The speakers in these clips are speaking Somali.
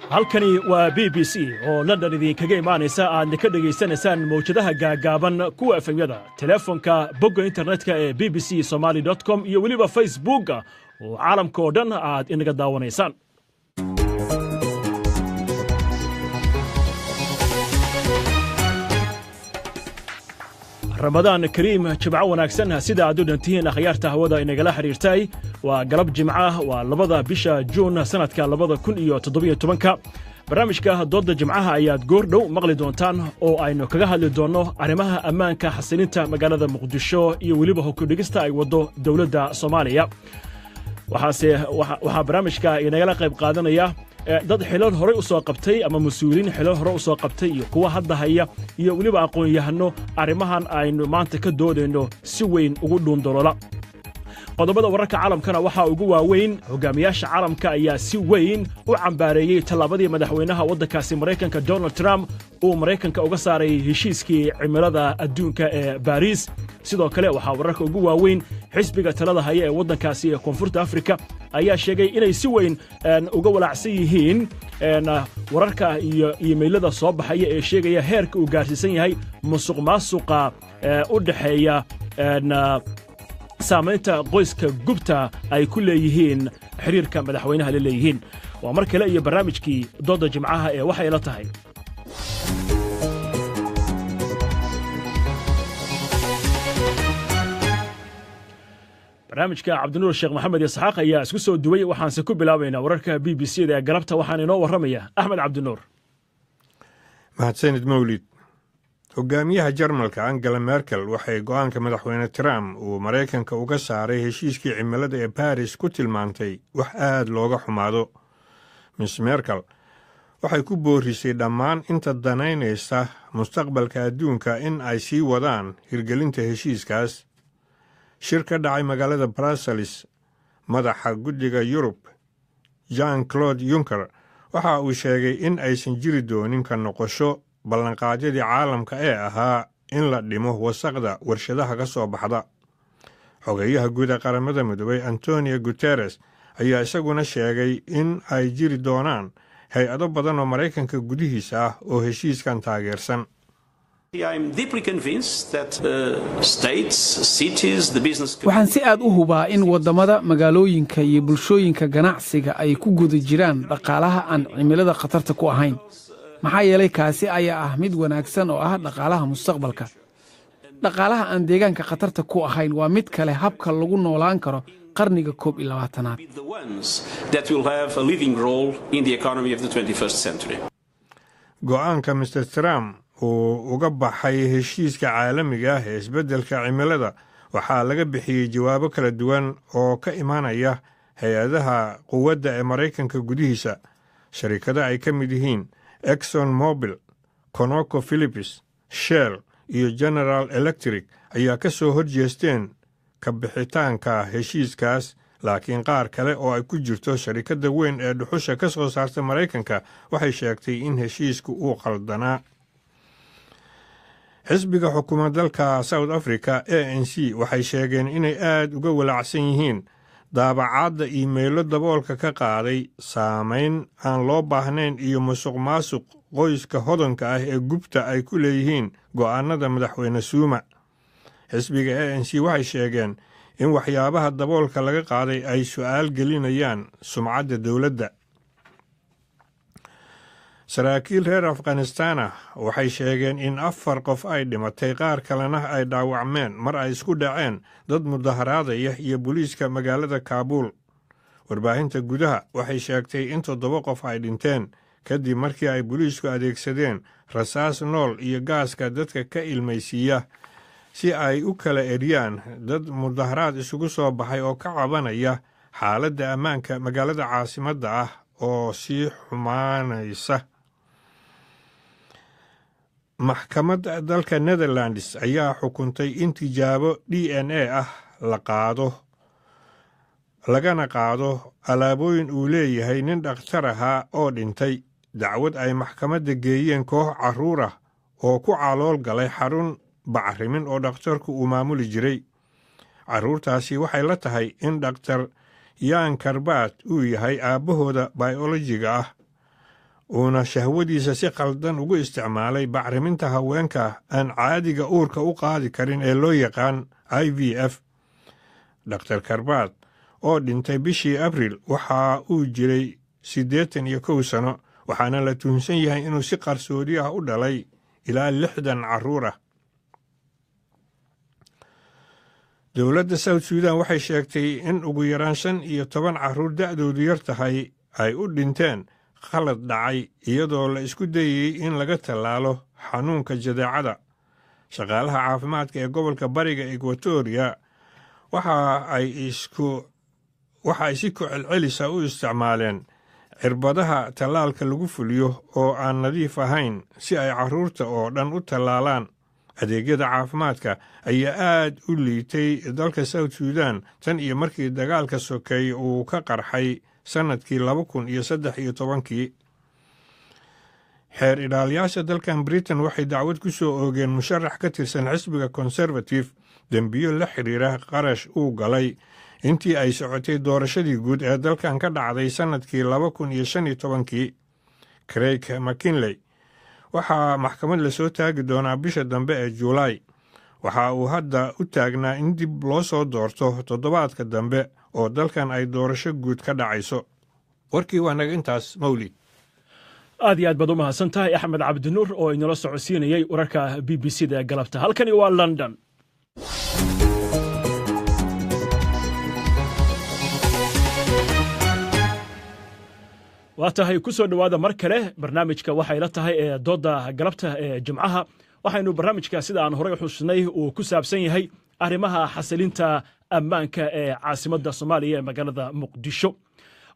Halkani waa BBC oo London idinkaga imaanaysa, aadna ka dhegaysanaysaan mawjadaha gaagaaban, kuwa FM-yada, teleefonka, bogga internetka ee bbcsomali.com iyo weliba Facebooka oo caalamka oo dhan aad inaga daawanaysaan. Ramadaan kariim, jimco wanaagsan. Sida aad u dhantihiin, akhyaarta hawada inagala xidhiirtay, waa galab jimca, waa 2da bisha Juun sannadka 2017-ka. Barnaamijka doodda jimcaha ayaad goor dhow maqli doontaan oo aynu kaga hadli doonno arrimaha ammaanka, xasilinta magaalada Muqdisho iyo weliba hub ka dhigista ay waddo dowladda Soomaaliya. Waxaase waxaa barnaamijka inagala qayb qaadanaya dad xilal horey u soo qabtay ama mas-uuliyiin xilal hore u soo qabtay iyo kuwa hadda haya iyo weliba aqoon-yahano arrimahan aynu maanta ka doodayno si weyn ugu dhuundoloola. Qodobada wararka caalamkana waxaa ugu waaweyn: hogaamiyaasha caalamka ayaa si weyn u cambaareeyey tallaabadii madaxweynaha waddankaasi Maraykanka Donald Trump uu Maraykanka uga saaray heshiiskii cimilada adduunka ee Baariis. Sidoo kale waxaa wararka ugu waaweyn: xisbiga talada haya ee waddankaasi ee Koonfurta Afrika ayaa sheegay inay si weyn uga walaacsan yihiin wararka iyo iimaylada soo baxaya ee sheegaya heerka uu gaarsiisan yahay musuq maasuqa u dhexeeya saamaynta qoyska Gupta ay ku leeyihiin xiriirka madaxweynaha la leeyihiin. Waa mar kale iyo barnaamijkii doodda jimcaha ee Waxay la tahay. Barnaamijka Cabdinuur Sheekh Maxamed Isxaaq ayaa isku soo duway, waxaanse ku bilaabaynaa wararka BBC da ee galabta. Waxaana inoo warramaya Axmed Cabdinuur. Mahadsanid, Mawlid. Hogaamiyaha Jarmalka Angela Merkel waxay go'aanka Madaxweyne Trump uu Maraykanka uga saaray heshiiskii cimilada ee Baris ku tilmaantay wax aad looga xumaado. Miss Merkel waxay ku boorisay dhammaan inta danaynaysa mustaqbalka adduunka in ay sii wadaan hirgelinta heshiiskaas. Shir ka dhacay magaalada Brussels, madaxa Guddiga Yurub Jean Claude Juncker waxa uu sheegay in aysan jiri doonin ka noqosho ballanqaadyadii caalamka ee ahaa in la dhimo wasaqda warshadaha ka soo baxda. Xogeyaha guud ee Qaramada Midoobay Antonio Guteres ayaa isaguna sheegay in ay jiri doonaan hay'ado badan oo Maraykanka gudihiisa ah oo heshiiskan taageersan. Waxaan si aad u hubaa in waddamada, magaalooyinka iyo bulshooyinka ganacsiga ay ku guda jiraan dhaqaalaha aan cimilada khatarta ku ahayn, maxaa yeelay kaasi ayaa ah mid wanaagsan oo ah dhaqaalaha mustaqbalka. Dhaqaalaha aan deegaanka khatarta ku ahayn waa mid kale habka lagu noolaan karo qarniga 21-aad. Go'aanka Mister Trump uu uga baxay heshiiska caalamiga ah ee isbeddelka cimilada waxaa laga bixiyey jawaabo kala duwan oo ka imanaya hay'adaha quwadda ee Maraykanka gudihiisa. Sharikado ay ka mid yihiin Exxon Mobil, Conoco Phillips, Shell iyo General Electric ayaa ka soo horjeesteen ka bixitaanka heshiiskaas, laakiin qaar kale oo ay ku jirto sharikadda weyn ee dhuxusha ka soo saarta Maraykanka waxay sheegtay in heshiisku uu qaldanaa. Xisbiga xukuma dalka South Africa, ANC, waxay sheegeen inay aad uga walaacsan yihiin daabacaadda iimaylo daboolka ka qaaday saamayn aan loo baahnayn iyo musuq maasuq qoyska hodanka ah ee Gupta ay ku leeyihiin go'aanada Madaxweyne Zuma. Xisbiga ANC waxay sheegeen in waxyaabaha daboolka laga qaaday ay su'aal gelinayaan sumcadda dowladda. Saraakiil reer Afghanistaan ah waxay sheegeen in afar qof ay dhimatay, qaar kalena ay dhaawacmeen mar ay isku dhaceen dad mudaharaadaya iyo booliiska magaalada Kaabuul. Warbaahinta gudaha waxay sheegtay in toddoba qof ay dhinteen kadib markii ay booliisku adeegsadeen rasaas nool iyo gaaska dadka ka ilmaysiiya si ay u kala eriyaan dad mudaharaad isugu soo baxay oo ka cabanaya xaaladda ammaanka magaalada caasimadda ah oo sii xumaanaysa. Maxkamadda dalka Netherlands ayaa xukuntay in tijaabo DNA ah la qaado, lagana qaado alaabooyin uu leeyahay nin dhakhtar ahaa oo dhintay. Dacwad ay maxkamadda geeyeen koox carruur ah oo ku calool galay xarun bacrimin oo dhakhtarku uu maamuli jiray. Carruurtaasi waxay la tahay in Dhakhtar Yan Karbaat uu yahay aabbahooda bayolojiga ah, uuna shahwadiisa si khaldan ugu isticmaalay bacriminta haweenka aan caadiga uurka u qaadi karin ee loo yaqaan IVF. Dhakhtar Karbaat oo dhintay bishii Abril waxa uu jiray 81 sano, waxaana la tuhunsan yahay inuu si qarsoodi ah u dhalay ilaa 60 carruur ah. Dowladda South Sudan waxay sheegtay in ugu yaraan 15 carruur da'doodu yar tahay ay u dhinteen khalad dhacay iyadoo la isku dayey in laga tallaalo xanuunka jadeecada. Shaqaalaha caafimaadka ee gobolka Bariga Equatoria waxa ay si ku celcelisa u isticmaaleen cirbadaha tallaalka lagu fuliyo oo aan nadiif ahayn si ay carruurta oo dhan u tallaalaan. Adeegyada caafimaadka ayaa aad u liitay dalka South Sudan tan iyo markii dagaalka sokeeye uu ka qarxay sannadkii 2013-kii. Xeer ilaaliyaasha dalkan Britain waxay dacwad ku soo oogeen musharax ka tirsan xisbiga Conservative dembiyo la xidhiira qarash uu galay intii ay socotay doorashadii guud ee dalkan ka dhacday sannadkii 2015-kii. Craig McKinley waxaa maxkamad lasoo taagi doonaa bisha dambe ee Juulaay. Waxa uu hadda u taagnaa in dib loo soo doorto toddobaadka dambe oo dalkan ay doorasho guud ka dhacayso. Warkii waa naga intaas, Mawlid. Aad iyo aad baad u mahadsan tahay, Axmed Cabdinuur, oo inala socodsiinayey wararka BBC da ee galabta. Halkani waa London. Waa tahay, ku soo dhowaada mar kale barnaamijka Waxay la tahay ee doodda galabta ee Jimcaha. Waxaynu barnaamijka, sida aan horey xusnay, uu ku saabsan yahay arrimaha xasilinta ammaanka ee caasimadda Soomaaliya ee magaalada Muqdisho.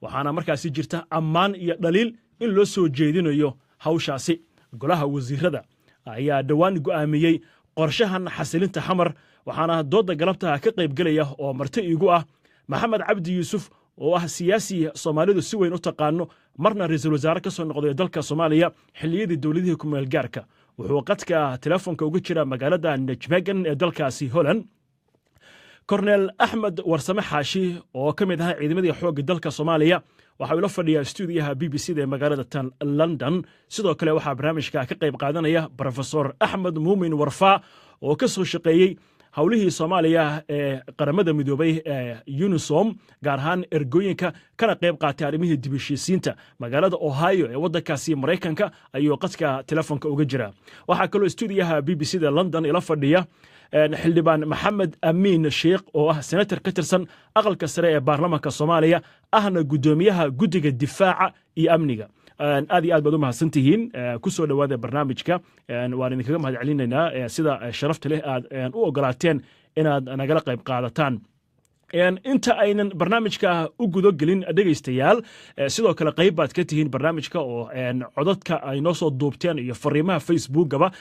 Waxaana markaasi jirta ammaan iyo dhaliil in loo soo jeedinayo hawshaasi. Golaha wasiirada ayaa dhowaan go'aamiyey qorshahan xasilinta Xamar. Waxaana doodda galabta ka qaybgelaya oo marti iigu ah Maxamed Cabdi Yuusuf, oo ah siyaasi Soomaalidu si weyn u taqaano, marna ra-iisul wasaare ka soo noqday dalka Soomaaliya xilliyadii dowladihii kumeel gaarka. Wuxuu qadka telefoonka uga jira magaalada Nijmegen ee dalkaasi Holland. Korneel Axmed Warsame Xaashi, oo ka mid ahaa ciidamadii xoogga dalka Soomaaliya, waxa uu la fadhiyaa stuudiyaha BBC da ee magaalada tan London. Sidoo kale waxaa barnaamijka ka qayb qaadanaya Brofesor Axmed Muumin Warfaa, oo ka soo shaqeeyey howlihii Soomaaliya ee Qaramada Midoobay ee UNISOM, gaar ahaan ergooyinka, kana qayb qaatay arrimihii dib heshiisiinta. Magaalada Ohio ee waddankaasi Maraykanka ayuu qadka telefoonka uga jiraa. Waxaa kaloo stuudiyaha BBC da London ila fadhiya Xildhibaan Maxamed Amiin Sheikh, oo ah senator ka tirsan aqalka sare ee baarlamaanka Soomaaliya, ahna guddoomiyaha guddiga difaaca iyo amniga. Aad iyo aad baad u mahadsan tihiin. Ku soo dhowaada barnaamijka. Waan idinkaga mahad celinaynaa sida sharafta leh aad u ogolaateen inaad nagala qayb qaadataan. Inta aynan barnaamijka u gudo gelin, dhegaystayaal, sidoo kale qayb baad ka tihiin barnaamijka oo codadka ay noo soo duubteen iyo fariimaha Facebookaba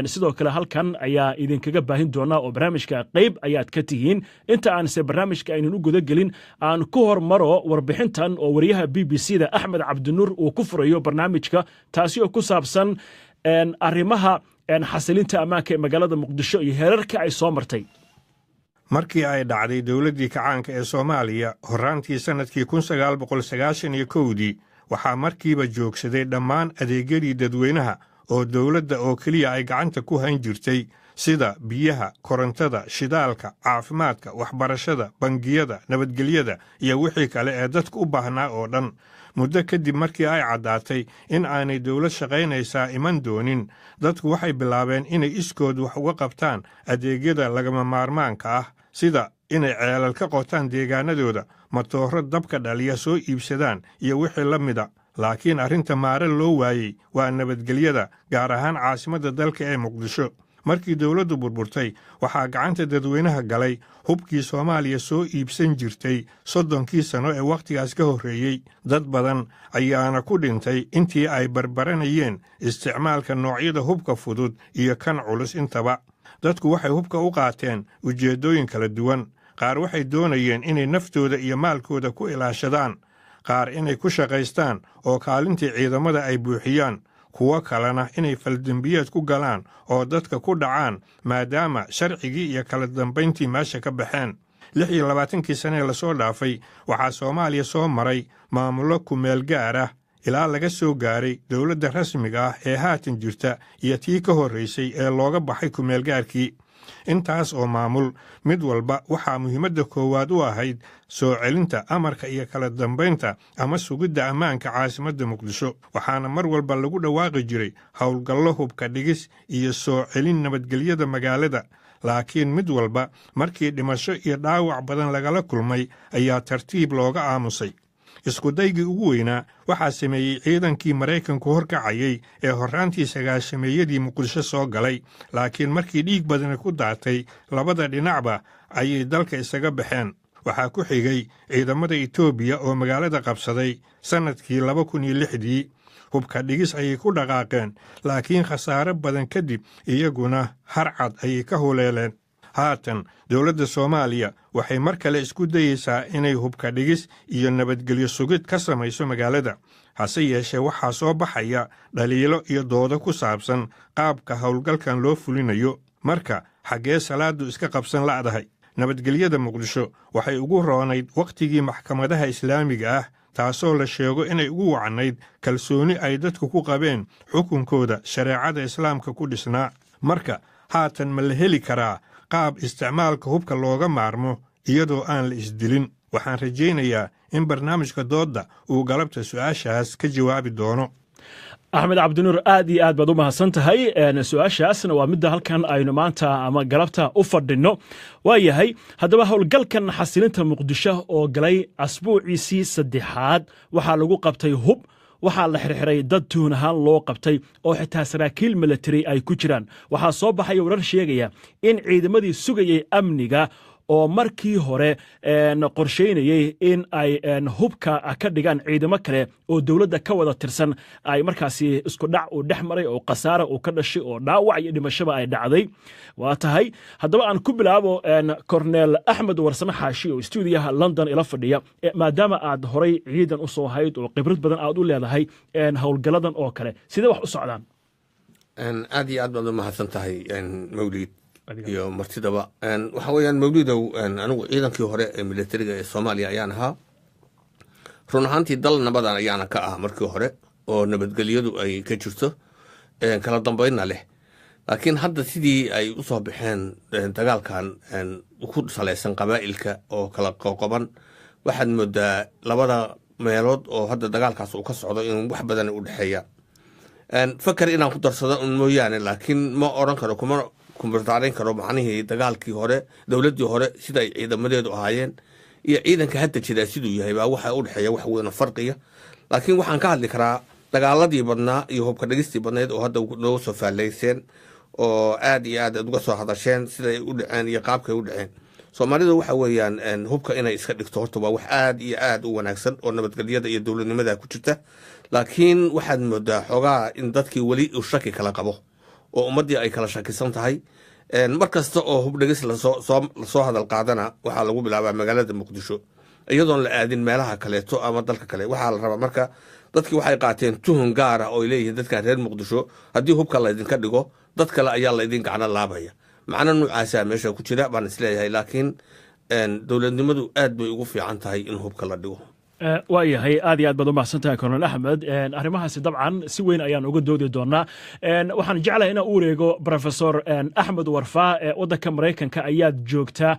sidoo kale halkan ayaa idinkaga baahin doonaa, oo barnaamijka qayb ayaad ka tihiin. Inta aanse barnaamijka aynan u guda gelin, aan ku hormaro warbixintan oo wariyaha BBC da Axmed Cabdinuur uu ku furayo barnaamijka, taasi oo ku saabsan arrimaha xasilinta ammaanka ee magaalada Muqdisho iyo heerarka ay soo martay. Markii ay dhacday dowladdii kacaanka ee Soomaaliya horraantii sannadkii 1991-dii, waxaa markiiba joogsaday dhammaan adeegyadii dadweynaha oo dowladda oo keliya ay gacanta ku hayn jirtay, sida biyaha, korontada, shidaalka, caafimaadka, waxbarashada, bangiyada, nabadgelyada iyo wixii kale ee dadku u baahnaa oo dhan. Muddo kadib markii ay caddaatay in aanay dowlad shaqaynaysaa iman doonin, dadku waxay bilaabeen inay iskood wax uga qabtaan adeegyada lagama maarmaanka ah, sida inay ceelal ka qotaan deegaanadooda, matooro dabka dhaliya soo iibsadaan iyo wixii la mida. Laakiin arrinta maare loo waayey waa nabadgelyada, gaar ahaan caasimadda dalka ee Muqdisho. Markii dowladdu burburtay, waxaa gacanta dadweynaha galay hubkii Soomaaliya soo iibsan jirtay 30-kii sano ee wakhtigaas ka horreeyey. Dad badan ayaana ku dhintay intii ay barbaranayeen isticmaalka noocyada hubka fudud iyo kan culus intaba. Dadku waxay hubka u qaateen ujeeddooyin kala duwan. Qaar waxay doonayeen inay naftooda iyo maalkooda ku ilaashadaan. Qaar inay ku shaqaystaan oo kaalintii ciidamada ay buuxiyaan, kuwo kalena inay faldembiyeed ku galaan oo dadka ku dhacaan, maadaama sharcigii iyo kala dambayntii meesha ka baxeen. 26kii sanee lasoo dhaafay waxaa Soomaaliya soo maray maamullo kumeel gaar ah, ilaa laga soo gaaray dowladda rasmiga ah ee haatan jirta iyo tii ka horraysay ee looga baxay kumeelgaarkii. Intaas oo maamul, mid walba waxaa muhiimadda koowaad u ahayd soo celinta amarka iyo kala dambaynta ama sugidda ammaanka caasimadda Muqdisho, waxaana mar walba lagu dhawaaqi jiray howlgallo hubka dhigis iyo soo celin nabadgelyada magaalada. Laakiin mid walba markii dhimasho iyo dhaawac badan lagala kulmay ayaa tartiib looga aamusay. Iskudaygii ugu weynaa waxaa sameeyey ciidankii Maraykanku horkacayay ee horraantii 90-meeyadii Muqdisho soo galay, laakiin markii dhiig badani ku daatay labada dhinacba ayay dalka isaga baxeen. Waxaa ku xigay ciidamada Itoobiya oo magaalada qabsaday sannadkii 2006dii. Hubka dhigis ayay ku dhaqaaqeen, laakiin khasaare badan kadib iyaguna harcad ayay ka huleeleen. Haatan dowladda Soomaaliya waxay mar kale isku dayeysaa inay hubka dhigis iyo nabadgelyo sugid ka samayso magaalada. Hase yeeshee, waxaa soo baxaya dhaliilo iyo doodo ku saabsan qaabka howlgalkan loo fulinayo. Marka xaggee salaaddu iska qabsan la'dahay? Nabadgelyada Muqdisho waxay ugu roonayd wakhtigii maxkamadaha Islaamiga ah, taasoo la sheego inay ugu wacnayd kalsooni ay dadku ku qabeen xukunkooda shareecada Islaamka ku dhisnaa. Marka haatan ma la heli karaa qaab isticmaalka hubka looga maarmo iyadoo aan la isdilin? Waxaan rajaynayaa in barnaamijka doodda uu galabta su'aashaas ka jawaabi doono. Axmed Cabdinuur, aad iyo aad baad u mahadsan tahay. Su-aashaasna waa midda halkan aynu maanta ama galabta u fadhinno. Waa yahay, haddaba howlgalkan xasilinta Muqdisho oo galay asbuuciisii saddexaad waxaa lagu qabtay hub, waxaa la xirxiray dad tuhun ahaan loo qabtay oo xitaa saraakiil military ay ku jiraan. Waxaa soo baxaya warar sheegaya in ciidamadii sugayay amniga oo markii hore qorshaynayey in ay hubka ka dhigaan ciidamo kale oo dowladda ka wada tirsan ay markaasi isku dhac uu dhex maray oo khasaara uu ka dhashay oo dhaawac iyo dhimashaba ay dhacday. Waa tahay, haddaba aan ku bilaabo Cornel Axmed Warsame Xaashi oo stuudiyaha London ila fadhiya. Maadaama aad horay ciidan u soo hayd oo khibrad badan aad u leedahay howlgalladan oo kale, sidee wax u socdaan? Aad iyo aad baad u mahadsan tahay, Mawlid iyo martidaba. Waxa weeyaan, Mawlidow, anigu ciidankii hore ee militariga ee Soomaaliya ayaan ahaa. Run ahaantii dal nabadan ayaana ka ah markii hore oo nabadgelyadu ay ka jirto, kala dambeynna leh. Laakiin hadda sidii ay usoo baxeen dagaalkan ku salaysan qabaa'ilka oo kala qoqoban, waxaad moodaa labada meelood oo hadda dagaalkaas uu ka socdo in wax badan u dhexeeya. Fakar inaan ku darsado un mooyaane, laakiin ma oran karo, kuma kumbartaarayn karo macnihii dagaalkii hore, dowladdii hore sida ay ciidamadeedu ahaayeen iyo ciidanka hadda jiraa siduu yahay baa waxa u dhexeeya wax weyn oo farqiya. Laakiin waxaan ka hadli karaa dagaaladii badnaa iyo hubka dhigistii badnayd oo hadda nooga soo faallayseen oo aad iyo aad uga soo hadasheen siday u dhaceen iyo qaabkay u dhaceen. Soomaalidu waxa weeyaan, hubka inay iska dhigto horta waa wax aad iyo aad u wanaagsan oo nabadgelyada iyo dowladnimada ku jirta. Laakiin waxaad moodaa xoogaa in dadkii weli uu shaki kala qabo oo ummaddii ay kala shakisan tahay. Mar kasta oo hub dhigis lasoo hadal qaadana waxaa lagu bilaabaa magaalada Muqdisho, iyadoon la aadin meelaha kaleeto ama dalka kale. Waxaa la rabaa marka dadkii waxay qaateen tuhun gaar ah oo ay leeyihiin dadkan reer Muqdisho haddii hubka laydinka dhigo, dad kale ayaa laydin gacno laabaya. Macno noocaasaa meesha ku jira baan isleeyahay, laakiin dowladnimadu aad bay ugu fiican tahay in hubka la dhigo. Waa yahay, aad iyo aad baad u mahadsan tahay, Colonel Axmed. Arrimahaasi dabcan si weyn ayaan uga doodi doonaa. Waxaan jeclahay inaan u wareego Professor Axmed Warfaa. Waddanka Maraykanka ayaad joogtaa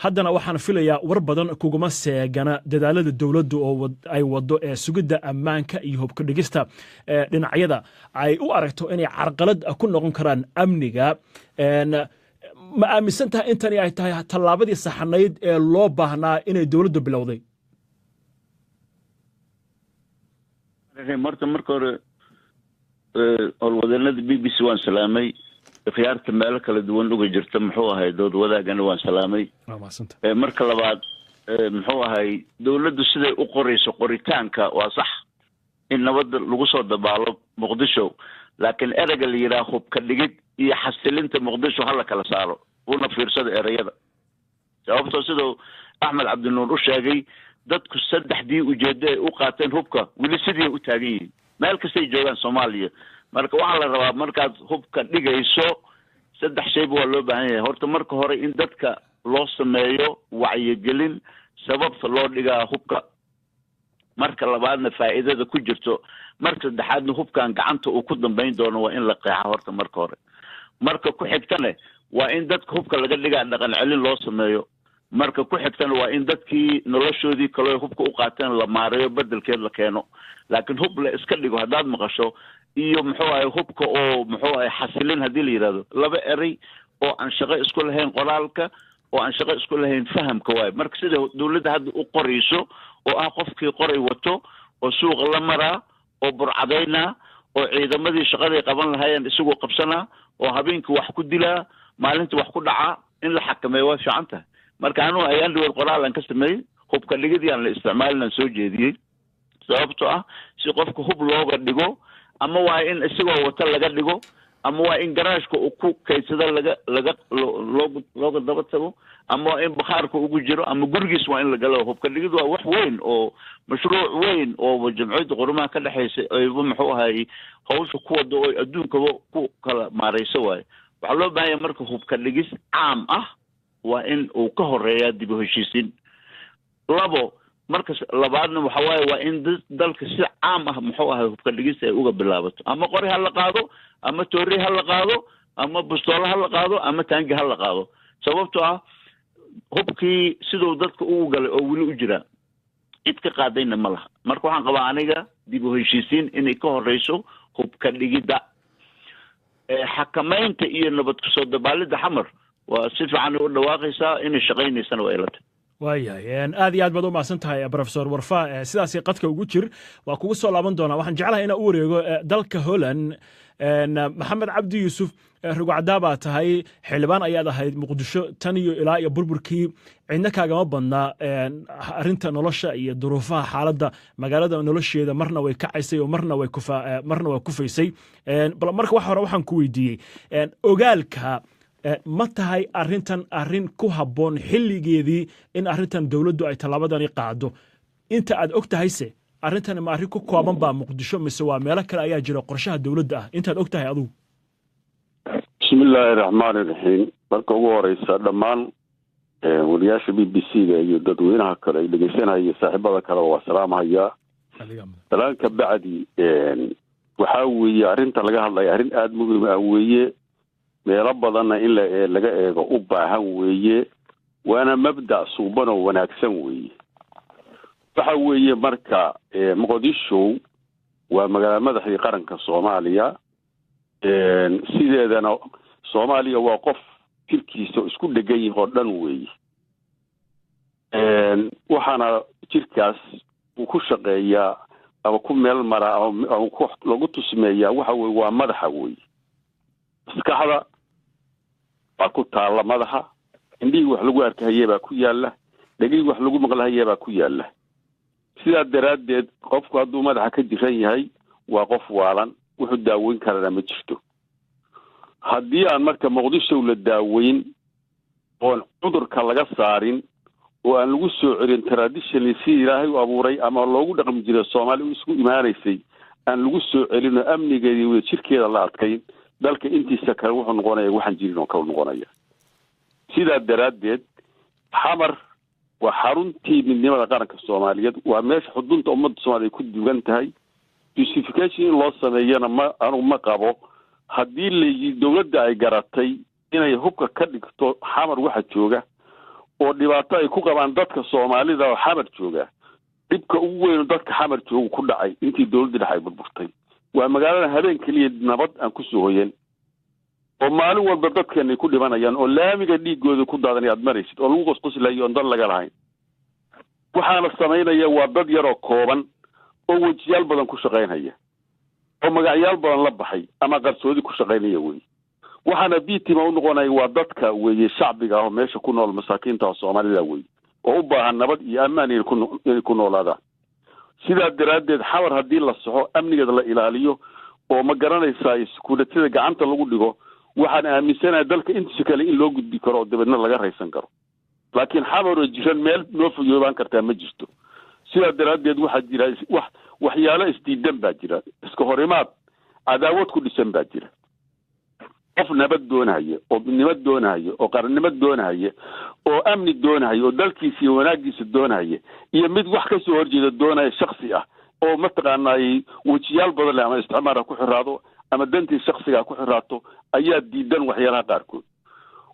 haddana, waxaan filayaa war badan kuguma seegana dadaalada dowladdu oo ay wado ee sugidda ammaanka iyo hubka dhigista dhinacyada ay u aragto inay carqalad ku noqon karaan amniga. Ma aaminsan tahay intani ay tahay tallaabadii saxnayd ee loo baahnaa inay dowladdu bilowday? Horta marka hore howlwadeennada BBC waan salaamay, khiyaarta meelo kala duwan uga jirta, muxuu ahay, dood wadaagana waan salaamay. Marka labaad, muxuu ahay, dowladdu siday u qorayso qoritaanka waa sax in nabadda lagu soo dabaalo Muqdisho, laakiin ereyga la yidhaha hubka dhigid iyo xasilinta Muqdisho hala kala saaro una fiirsada ereyada, sababtoo siduu Axmed Cabdinuur u sheegay Dadku saddexdii ujeeddo ay u qaateen hubka weli sidii u taagan yihiin meel kastay joogaan Soomaaliya. Marka waxaa la rabaa markaad hubka dhigayso saddex shayba waa loo baahan yahay. Horta marka hore in dadka loo sameeyo wacyigelin sababta loo dhigaa hubka, marka labaadna faa'iidada ku jirto, marka saddexaadna hubkan gacanta uu ku dambayn doono waa in la qeexa horta marka hore. Marka ku xigtana waa in dadka hubka laga dhigaa dhaqan celin loo sameeyo. Marka ku xigtana waa in dadkii noloshoodii kaloo hubka u qaateen la maareeyo, bedelkeed la keeno. Laakiin hub la iska dhigo haddaad maqasho iyo muxuu ahay hubka oo muxuu ahay xasilin haddii la yidhahdo, laba erey oo aan shaqo isku lahayn qoraalka oo aan shaqo isku lahayn fahamka waayo. Marka sida dowladda hadda u qorayso oo ah qofkii qoray wato oo suuqa la maraa oo burcadaynaa oo ciidamadii shaqaday qaban lahaayeen isagoo qabsanaa oo habeenkii wax ku dilaa maalintii wax ku dhacaa, in la xakameeyo waa fiican tahay. Marka anugu ayaan dhaweed qoraal aan ka sameeyey hubka dhigidii aan la isticmaalin aan soo jeediyey, sababtoo ah si qofka hub looga dhigo ama waa in isagoo wata laga dhigo ama waa in garaashka uu ku kaydsado laga laga loogu looga daba tago ama waa in bakhaarka ugu jiro ama gurigiis waa in la galo. Hubka dhigid waa wax weyn oo mashruuc weyn oo Jamciyadda Qurumaha ka dhexaysa ayba muxuu ahay hawsha ku wado oo adduunkaba ku kala maarayso waaye. Waxaa loo baahan yahay marka hubka dhigis caam ah waa in uu ka horeeyaa dib u heshiisiin. Labo, marka labaadna waxa waaye waa in dalka si caam ah muxuu ahay hubka dhigis ay uga bilaabato, ama qori ha la qaado ama toori ha la qaado ama bustoolo ha la qaado ama taangi ha la qaado, sababtoo ah hubkii siduu dadka ugu galay oo weli u jiraa cid ka qaadayna ma laha. Marka waxaan qabaa aniga dib u heshiisiin inay ka horeyso hubka dhigidda. Xakamaynta iyo nabad kusoo dabaalidda Xamar waa si fiican u dhawaaqaysaa, inay shaqaynaysana waa ilata. Waayahay, aad iyo aad baad u mahadsan tahay, Professor Warfa. Sidaasi qadka ugu jir, waa kugu soo laaban doonaa. Waxaan jeclahay inaan u wareego dalka Holland. Maxamed Cabdi Yuusuf, rugcaddaa baa tahay, xildhibaan ayaad ahayd Muqdisho tan iyo ilaa iyo burburkii. Cidna kaagama badnaa arrinta nolosha iyo duruufaha xaaladda magaalada. Nolosheeda marna way kacaysay oo marna way kufa, marna waa kufaysay. Bal marka wax hore waxaan ku weydiiyey ogaalka, ma tahay arrintan arrin ku habboon xilligeedii in arrintan dowladdu ay tallaabadani qaado? Inta aad og tahayse, arrintan ma arrin ku kooban baa Muqdisho mise waa meelo kale ayaa jira qorshaha dowladda ah, intaad og tahay adugu? Bismi illaahi raxmaani raxiim. Marka ugu horeysa, dhammaan wariyaasha BBC da iyo dadweynaha kale ay dhegeysanaya, saaxiibada kale, waa salaamhayaa. Salaan ka bacdi, waxaa weeye arrinta laga hadlaya arrin aada muhiim ah weeye, meelo badanna in la laga eego u baahan weeye, waana mabda' suuban oo wanaagsan weeye. Waxa weeye marka Muqdisho waa magaala madaxdii qaranka Soomaaliya. Sideedana Soomaaliya waa qof jirkiisa isku dhegan yihi oo dhan weeye, waxaana jirkaas uu ku shaqeeyaa ama ku meel maraa ama ku lagu tusmeeyaa waxa weye waa madaxa weeye. Maskaxda baa ku taalla madaxa, indhihii wax lagu arkahayee baa ku yaalla, dhegihii wax lagu maqlahayee baa ku yaalla. Sidaa daraaddeed qofku hadduu madaxa ka jiran yahay waa qof waalan, wuxuu daaweyn karana ma jirto. Haddii aan marka Muqdisho la daaweyn oon cudurka laga saarin oo aan lagu soo celin traditionally si Ilaahay u abuuray ama loogu dhaqmi jiray Soomaali u isku imaanaysay aan lagu soo celin oo amnigeeda iyo wadajirkeeda la adkayn, dalka intiisa kale wuxuu noqonaya waxaan jirin oo kale noqonaya. Sidaa daraaddeed Xamar waa xaruntii midnimada qaranka Soomaaliyeed, waa meesha xudunta ummadda Soomaaliya ku dugan tahay. Justification in loo sameeyana ma anugu ma qabo. Haddii layi dowladda ay garatay inay hubka ka dhigto Xamar waxa jooga oo dhibaato ay ku qabaan dadka Soomaalida oo Xamar jooga, dhibka ugu weyn dadka Xamar jooga ku dhacay intii dowladda dhex ay burburtay waa magaalada habeen keliya nabad aan kusoo hoyan oo maalin walba dadkeena ay ku dhimanayaan oo laamiga dhiigooda ku daadanay aad maraysid oo lagu qosqoslayo oon dan laga lahayn. Waxaana samaynaya waa dad yaroo kooban oo wejiyaal badan ku shaqaynhaya oo magacyaal badan la baxay ama qarsoodi ku shaqaynaya wey. Waxaana victim u noqonaya waa dadka weeye, shacbiga ah oo meesha ku nool, masaakiinta oo Soomaalida wey, oo u baahan nabad iyo ammaan inay ku noolaadaan. Sidaa daraaddeed Xamar haddii la saxo, amnigeeda la ilaaliyo oo ma garanaysaa security-da gacanta lagu dhigo, waxaan aaminsanahay dalka intiisa kale in loo gudbi karo oo dabeedna laga raysan karo. Laakiin Xamar oo jiran meel noo foyoobaan kartaa ma jirto. Sidaa daraaddeed waxaa jira wax waxyaalo isdiidan baa jira, iska horimaad cadaawad ku dhisan baa jira. Qof nabad doonahaya oo midnimo doonahaya oo qarannimo doonahaya oo amni doonahaya oo dalkiisa iyo wanaagiisa doonahaya, iyo mid wax ka soo horjeeda doonaya, shaksi ah oo mataqaanaay wejiyaal badan leh, ama isticmaar ha ku xiraado ama dantii shaksiga ha ku xiraato, ayaa diidan waxyaalaha qaarkood.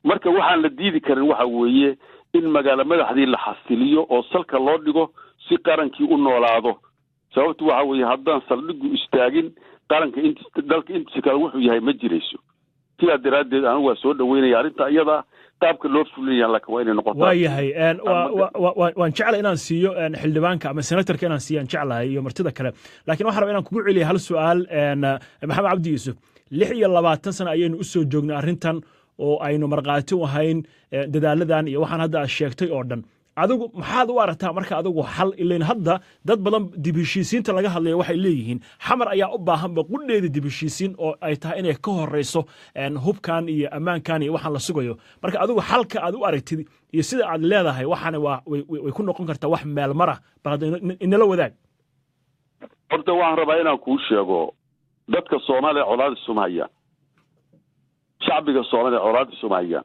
Marka waxaan la diidi karin waxa weeye in magaalo madaxdii la xasiliyo oo salka loo dhigo si qarankii u noolaado. Sababtu waxa weeye haddaan saldhigu istaagin, qaranka int dalka intiisa kale wuxuu yahay ma jirayso. Sidaa daraaddeed anigu waa soo dhaweynaya arrinta iyada, qaabka loo fulinaya laakiin waa inay noqotaa. Waa yahay, waan jeclay inaan siiyo xildhibaanka ama senatorka inaan siiyo aan jeclahay iyo martida kale, laakiin waxaan rabaa inaan kugu celiya hal su'aal, Maxamed Cabdi Yuusuf. 26 sano ayaynu u soo joognay arrintan oo aynu markhaati u ahayn dadaaladan iyo waxaan hadda aad sheegtay oo dhan. Adigu maxaad u aragtaa marka adigu xal? Ilayn hadda dad badan dib heshiisiinta laga hadlaya waxay leeyihiin Xamar ayaa u baahanba qudheeda dib heshiisiin oo ay tahay inay ka horeyso hubkan iyo ammaankan iyo waxaan la sugayo. Marka adigu xalka aad u aragtid iyo sida aad leedahay waxaana waa way ku noqon kartaa wax meel mara, bal hadda inala wadaag. Horta waxaan rabaa inaan kuu sheego, dadka Soomaaliya colaad isuma hayaan, shacbiga Soomaaliya colaad isuma hayaan.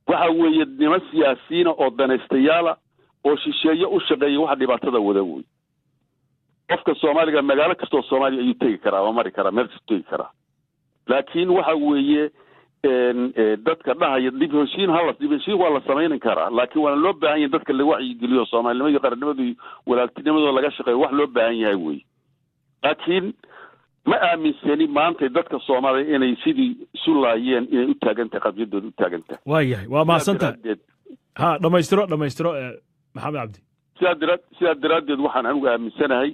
Waxa weeye niman siyaasiyiina oo danaystayaala oo shisheeye u shaqeeya waxa dhibaatada wada wey. Qofka Soomaaliga magaalo kastoo Soomaaliya ayuu tegi karaa ama mari karaa, meel kastuu tegi karaa. Laakiin waxa weeye dadka dhahaya dib heshiin hala dib heshiin waa la samaynin karaa, laakiin waana loo baahan yahay dadka la wacyigeliyo, Soomaalinimada iyo qarannimadu iyo walaaltinimadoo laga shaqeeyo, wax loo baahan yahay wey. Laakiin ma aaminsani maanta dadka Soomaaliya inay sidii isu laayeen inay u taagan tahay, qadiyadooda u taagan tahay. Waa yahay, waa mahadsantahay. Ha, dhamaystiro, dhamaystiro, Maxamed Cabdi. Sidaa daraaddeed waxaan anigu aaminsanahay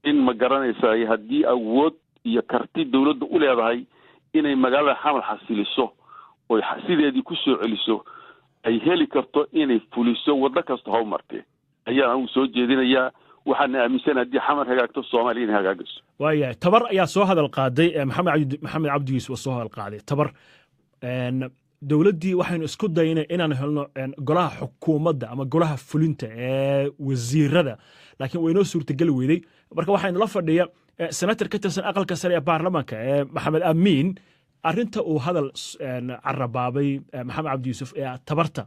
in, ma garanaysaa, haddii awood iyo karti dawladda u leedahay inay magaalada Xamar xasiliso oy sideedii ku soo celiso, ay heli karto inay fuliso waddo kasta haw martee, ayaan anigu soo jeedinayaa. Waxaana aaminsanahay haddii Xamar hagaagto, Soomaaliya inay hagaagayso. Waayahay, tabar ayaa soo hadal qaaday Maxamed Cabdi, Maxamed Cabdi Yuusuf oo soo hadal qaaday tabar. Dowladdii waxaynu isku daynay inaan helno golaha xukuumadda ama golaha fulinta ee wasiirada, laakiin waynoo suurtageli weyday. Marka waxaynu la fadhiya senator ka tirsan aqalka sare ee baarlamaanka ee Maxamed Amiin. Arrinta uu hadal carabaabay Maxamed Cabdi Yuusuf ee tabarta,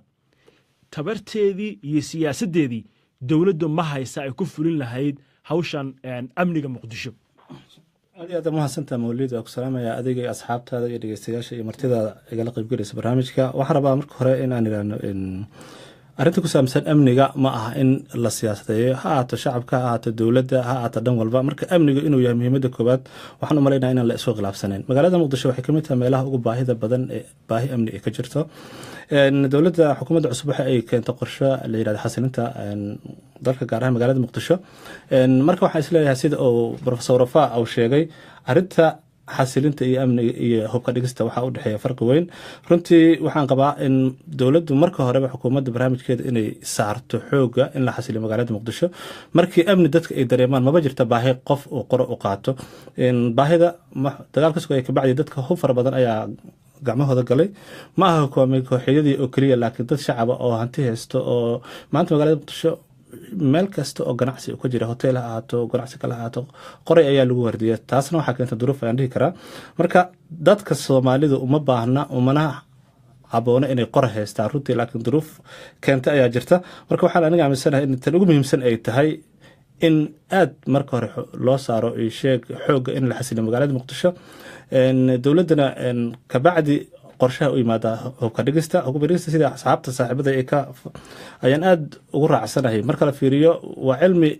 tabarteedii iyo siyaasaddeedii dowladdu ma haysa ay ku fulin lahayd hawshan amniga Muqdisho? Aad iyo aad mahadsantaa, Mawlid. Waa ku salaamaya adiga iyo asxaabtaada iyo dhegeystayaasha iyo martidaada igala qaybgelaysa barnaamijka. Waxaan rabaa marka hore in aan idhaahno arrinta ku saabsan amniga ma aha in la siyaasadeeyo, ha ahaato shacabka, ha ahaato dowladda, ha ahaato dhan walba. Marka amniga inuu yahay muhiimadda koowaad waxaan u malaynaya inaan la isku khilaafsanayn. Magaalada Muqdisho waxay kamid tahay meelaha ugu baahida badan ee baahi amni ay ka jirto. Dowladda xukuumadda cusub waxa ay keentay qorshe la yirahdo xasilinta dalka, gaar ahaan magaalada Muqdisho. Marka waxaan isleeyahay, sida uu Professor Rafa uu sheegay, arrinta xasilinta iyo amniga iyo hubka dhigista waxaa u dhexeeya farqi weyn. Runtii waxaan qabaa in dowladdu marka horeba xukuumadda barnaamijkeeda inay saarto xooga in la xasiliyo magaalada Muqdisho. Markii amni dadka ay dareemaan, maba jirta baahi qof uu qoro u qaato. Baahida dagaal ka sugaya kabacdi dadka hub fara badan ayaa gacmahooda galay. Ma aha hogaamiye kooxyadii oo keliya, laakiin dad shacaba oo hanti haysto oo maanta magaalada Muqdisho meel kasta oo ganacsi ka jira, hotel ha ahaato, ganacsi kale ha ahaato, qoray ayaa lagu wardiya. Taasna waxaa keenta duruuf ayaan dhihi karaa. Marka dadka Soomaalidu uma baahna umana caboona inay qora haystaan runtii, laakiin duruuf keenta ayaa jirta. Marka waxaan aniga aaminsanahay in tan ugu muhiimsan ay tahay in aad marka hore loo saaro sheeg xoogga in la xasiliyo magaalada Muqdisho, dowladdana kabacdi qorshaha u yimaada hubka dhigista. Hubka dhigista, sida asxaabta saaxiibada ay ka ayaan aada ugu raacsanahay, marka la fiiriyo waa cilmi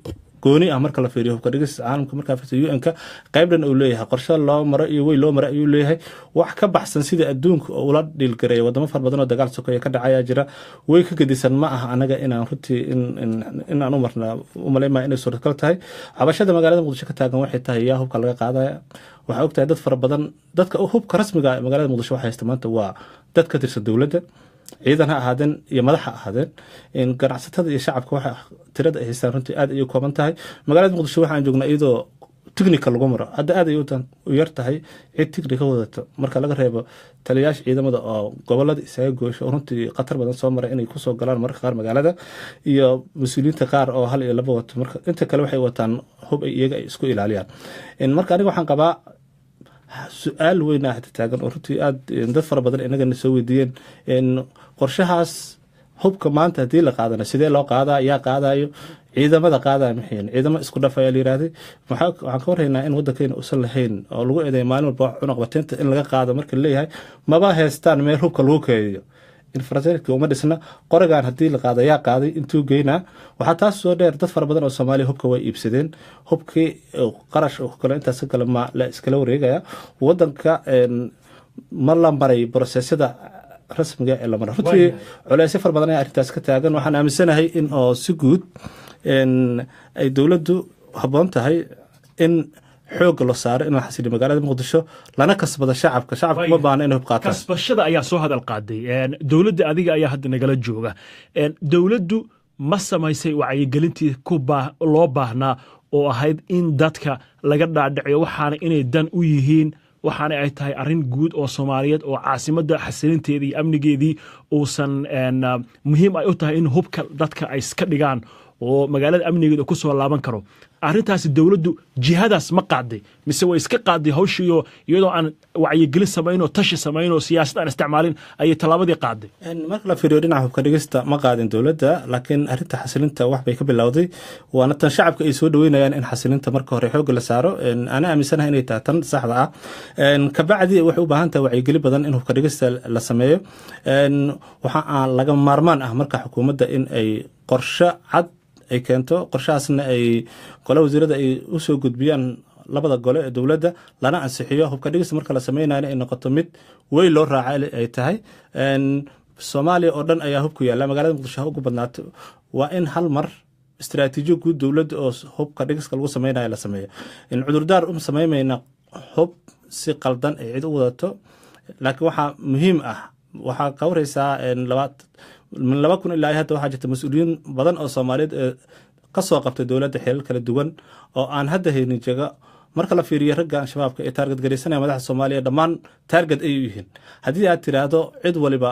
gooni ah. Marka la fiiriyo hubka dhigista caalamka, markaa fiiriyo UN-ka qayb dhan uu leeyahay, qorshe loo maro iyo wey loo maro ayuu leeyahay, wax ka baxsan sida adduunka oo ula dhiilgareeya. Wadamo fara badan oo dagaal sokeeye ka dhacayaa jira, way ka gedisan. Ma aha anaga inaan runtii inaan u marna umalayn inay suurtagal tahay. Cabashada magaalada Muqdisho ka taagan waxay tahay yaa hubka laga qaadaya? Waxaa ogtahay dad fara badan, dadka hubka rasmiga ah magaalada Muqdisho waxa haysta maanta waa dad ka tirsan dowladda, ciidan ha ahaadeen iyo madax ha ahaadeen. Ganacsatada iyo shacabka waxa tirada ay haystaan runtii aad ayay kooban tahay. Magaalada Muqdisho waxaan joognaa iyadoo Tignika lagu maro hadda aad ay u yar tahay cid tignika wadato, marka laga reebo taliyayaasha ciidamada oo gobolada isaga goosho oo runtii khatar badan soo maray inay kusoo galaan mararka qaar magaalada, iyo mas-uuliyiinta qaar oo hal iyo laba wato. Marka inta kale waxay wataan hub ay iyaga ay isku ilaaliyaan. Marka aniga waxaan qabaa su-aal weyn ah taagan oo runtii aad dad fara badan inagana soo weydiiyeen: qorshahaas hubka maanta haddii la qaadana, sidee loo qaadaa? Yaa qaadayo? Ciidamada qaadaya maxayn? Ciidamo isku dhaf ayaa la yirahday. Waxaan ka warhaynaa in waddankeena uusan lahayn oo lagu eedeeya maalin walba wax cunaqabateynta in laga qaado. Marka laleeyahay maba haystaan meel hubka lagu keediyo, infrastructure uma dhisna. Qorigan haddii la qaado, yaa qaaday? Intuu geynaa? Waxaa taas soo dheer, dad fara badan oo Soomaaliya hubka way iibsadeen. Hubkii qarash kale intaas kale ma la iskala wareegaya? Wadanka ma la maray process-yada rasmiga ee la mara? Runtii culeysyo fara badan ayaa arrintaas ka taagan. Waxaan aaminsanahay in oo si guud ay dowladdu habboon tahay in xoogga la saaro in la xasiliyo magaalada Muqdisho, lana kasbado shacabka. Shacabka uma baahna inay hub qaataan. Kasbashada ayaa soo hadal qaaday. Dowladda adiga ayaa hadda nagala jooga. Dowladdu ma samaysay wacyigelintii ku loo baahnaa oo ahayd in dadka laga dhaadhiciyo waxaana inay dan u yihiin, waxaana ay tahay arrin guud oo Soomaaliyeed oo caasimadda xasilinteedii iyo amnigeedii uusan muhiim ay u tahay in hubka dadka ay iska dhigaan oo magaalada amnigeeda ku soo laaban karo? Arrintaasi dowladdu jihadaas ma qaaday, mise way iska qaaday hawshiiyo iyadoo aan wacyigelin samayn oo tashi samayn oo siyaasad aan isticmaalin ayay tallaabadii qaaday? Marka la fiiriyo dhinaca hubka dhigista, ma qaadin dowladda, laakiin arrinta xasilinta wax bay ka bilowday, waana tan shacabka ay soo dhaweynayaan in xasilinta marka hore xoogga la saaro. Ana aaminsanahay inay tahay tan saxda ah. Kabacdi waxay u baahan tahay wacyigeli badan in hubka dhigista la sameeyo. Waxa aan laga maarmaan ah marka xukuumadda in ay qorshe cad ay keento, qorshahaasna ay gole wasiirada ay usoo gudbiyaan labada gole ee dowladda, lana ansixiyo. Hubka dhigista marka la sameynayna ay noqoto mid weyn loo raaca ay tahay. Soomaaliya oo dhan ayaa hubku yaalla, magaalada Muqdisho ha ugu badnaato. Waa in hal mar istaraatiijiyo guud dowladda oo hubka dhigiska lagu sameynayo la sameeyo. In cudurdaar u sameymeyna hub si qaldan ay cid u wadato, laakiin waxaa muhiim ah, waxaa ka wareysaa min 2000 ilaa hadda waxaa jirta mas-uuliyiin badan oo Soomaaliyeed ee kasoo qabtay dowladda xilal kala duwan oo aan hadda haynin jago. Marka la fiiriyo ragga Al-Shabaabka ee target garaysanaya madaxda Soomaaliya, dhammaan target ayay u yihiin. Haddii aad tiraahdo cid waliba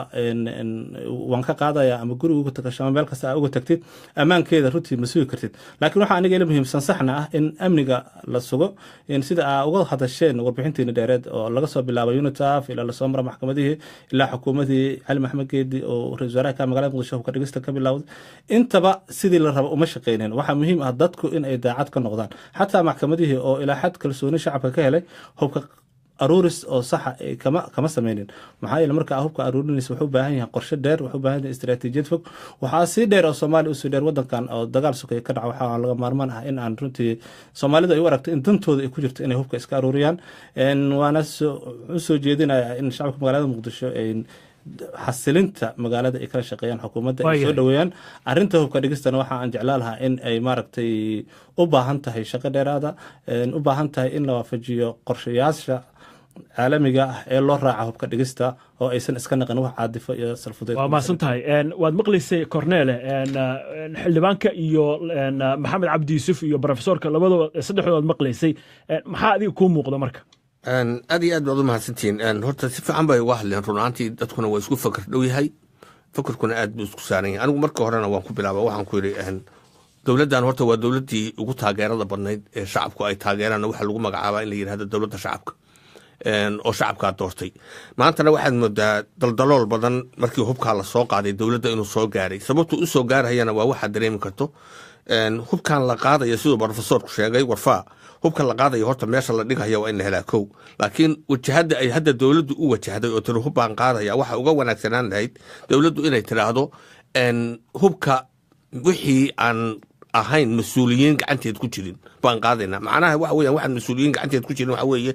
waan ka qaadaya ama guriga uga tagasho ama meel kasta aa uga tagtid, ammaankeeda runtii ma sugi kartid. Laakiin waxaa aniga ila muhiimsan, saxna ah, in amniga la sugo in sida aa uga hadasheen warbixintiina dheereed oo laga soo bilaabay UNITAF ilaa lasoo mara maxkamadihii ilaa xukuumadii Cali Maxamed Geedi oo ra-isul wasaaraha ka magaalada Muqdisho ka dhigista ka bilowday, intaba sidii la rabo uma shaqeynin. Waxaa muhiim ah dadku in ay daacad ka noqdaan. Xataa maxkamadihii oo ilaa xad kalsooni shacabka ka helay, hubka aruuris oo saxa kama sameynin. Maxaa yeele, marka hubka aruurinaysa wuxuu u baahan yahay qorshe dheer, wuxuu u baahan yahay istaraatiijiyad fog. Waxaa sii dheer oo Soomaaliya usii dheer, wadankan oo dagaal sokaya ka dhaca, waxaa laga maarmaan ah in aan runtii Soomaalidu ay u aragto in dantooda ay ku jirto inay hubka iska aruuriyaan. Waana u soo jeedinaya in shacabka magaalada Muqdisho ay xasilinta magaalada ay kala shaqeeyaan xukuumadda, ay soo dhaweeyaan arrinta hubka dhigistana. Waxa aan jeclaan lahaa in ay maaragtay u baahan tahay shaqo dheeraada, u baahan tahay in la waafajiyo qorshayaasha caalamiga ah ee loo raaca hubka dhigista oo aysan iska naqin wax caadifo iyo salfudeed. Waa mahadsan tahay. Waad maqlaysay Cornele, xildhibaanka iyo Maxamed Cabdi Yuusuf iyo profesorka, labadaba saddexdood waad maqlaysay. Maxaa adiga kuu muuqda marka? Aad iyo aad baad u mahadsantihiin. Horta si fiican bay uga hadleen run ahaantii. Dadkuna waa isku fakar dhow yahay, fakarkuna aad buu isku saaran yahay. Anigu marka horena waan ku bilaaba, waxaan ku yidhi dowladdan horta waa dowladdii ugu taageerada badnayd ee shacabku ay taageeraan. Waxaa lagu magacaabaa in la yidhahdo dowladda shacabka oo shacabkaa doortay. Maantana waxaad moodaa daldalool badan markii hubkaa la soo qaaday dowladda inuu soo gaaray. Sababtuu u soo gaarhayana waa waxaad dareemi karto. Hubkan la qaadaya, siduu profesorku sheegay Warfaa, hubka la qaadaya horta meesha la dhigaya waa in la helaa kow. Laakiin wajahadda ay hadda dowladdu u wajahday oo tiri hub baan qaadaya, waxa uga wanaagsanaan lahayd dowladdu inay tiraahdo hubka wixii aan ahayn mas-uuliyiin gacanteed ku jirin baan qaadaynaa. Macnaha waxa weeyaan, waxaan mas-uuliyiin gacanteed ku jirin waxa weeye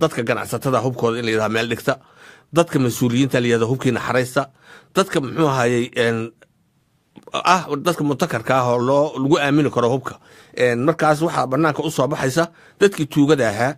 dadka ganacsatada hubkooda in la yidhahdo meel dhigta, dadka mas-uuliyiinta la yidhahdo hubkiina xaraysta, dadka muxuu ahayey ah, dadka mutakarka ah oo loo lagu aamini karo hubka. Markaas waxaa banaanka u soo baxaysa dadkii tuugada ahaa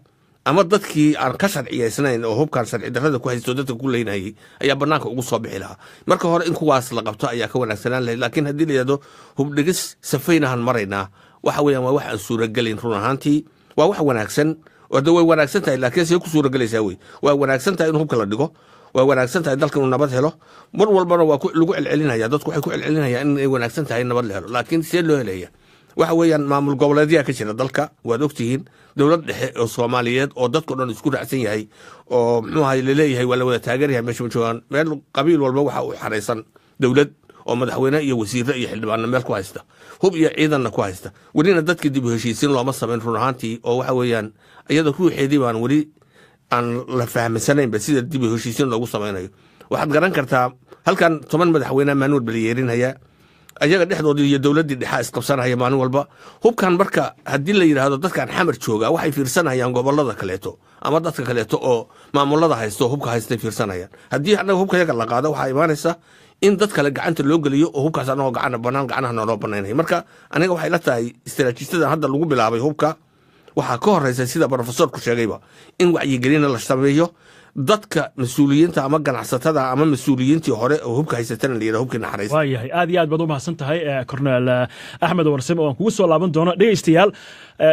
ama dadkii aan ka sharciyaysnayn oo hubkan sharci darrada ku haysto dadka ku leynayay ayaa banaanka ugu soo bixi lahaa. Marka hore in kuwaas la qabto ayaa ka wanaagsanaan lahayd. Laakiin haddii la yidhahdo hubdhigis safaynahan maraynaa, waxa weeyaan waa wax aan suuragelayn run ahaantii. Waa wax wanaagsan oo de way wanaagsan tahay, laakiin see ku suuragelaysaa wey? Waa wanaagsan tahay in hubka la dhigo, waa wanaagsan tahay dalka inuu nabad helo. Mar walbana waa lagu celcelinaya, dadku waxay ku celcelinayaan in ay wanaagsan tahay in nabad la helo, laakiin see loo helaya? Waxa weeyaan maamul goboleedyaa ka jira dalka, waad ogtihiin. Dowlad dhexe oo Soomaaliyeed oo dadko dhan isku raacsan yahay oo muxuu ahay laleeyahay waa la wada taageeryahay meesha ma joogaan. Meel qabiil walba waxa uu xaraysan dowlad oo madaxweyne iyo wasiirre iyo xildhibaano meel ku haysta, hub iyo ciidanna ku haysta. Welina dadkii dib u heshiisiin looma samayn run ahaantii, oo waxa weeyaan iyada ruuxeedii baan weli aan la fahmansanaynba sida dib u heshiisiin loogu samaynayo. Waxaad garan kartaa halkan 10 madaxweyne maalin walba la yeerinhayaa, ayaga dhexdoodii iyo dowladdii dhexaa isqabsanaya maalin walba. Hubkan marka haddii la yidhaahdo, dadkan Xamar jooga waxay fiirsanayaan gobollada kaleeto ama dadka kaleeto oo maamulada haysto hubka haystay fiirsanayaan. Haddii annaga hubka yaga la qaado, waxaa imaanaysa in dad kale gacanta loo geliyo oo hubkaas annagoo gacana banaan gacanaha nooloo banaynaya. Marka aniga waxay la tahay istaraatiijiyadan hadda lagu bilaabay hubka waxaa ka horeysa, sida profesorku sheegayba, in wacyigelina la sameeyo dadka mas-uuliyiinta ama ganacsatada ama mas-uuliyiintii hore oo hubka haysatana la yidhaha hubkii naxariista. Waayahay, aad iyo aad baad u mahadsan tahay, Cornel Axmed Warsame, oo aan kugu soo laaban doono. Dhegeystayaal,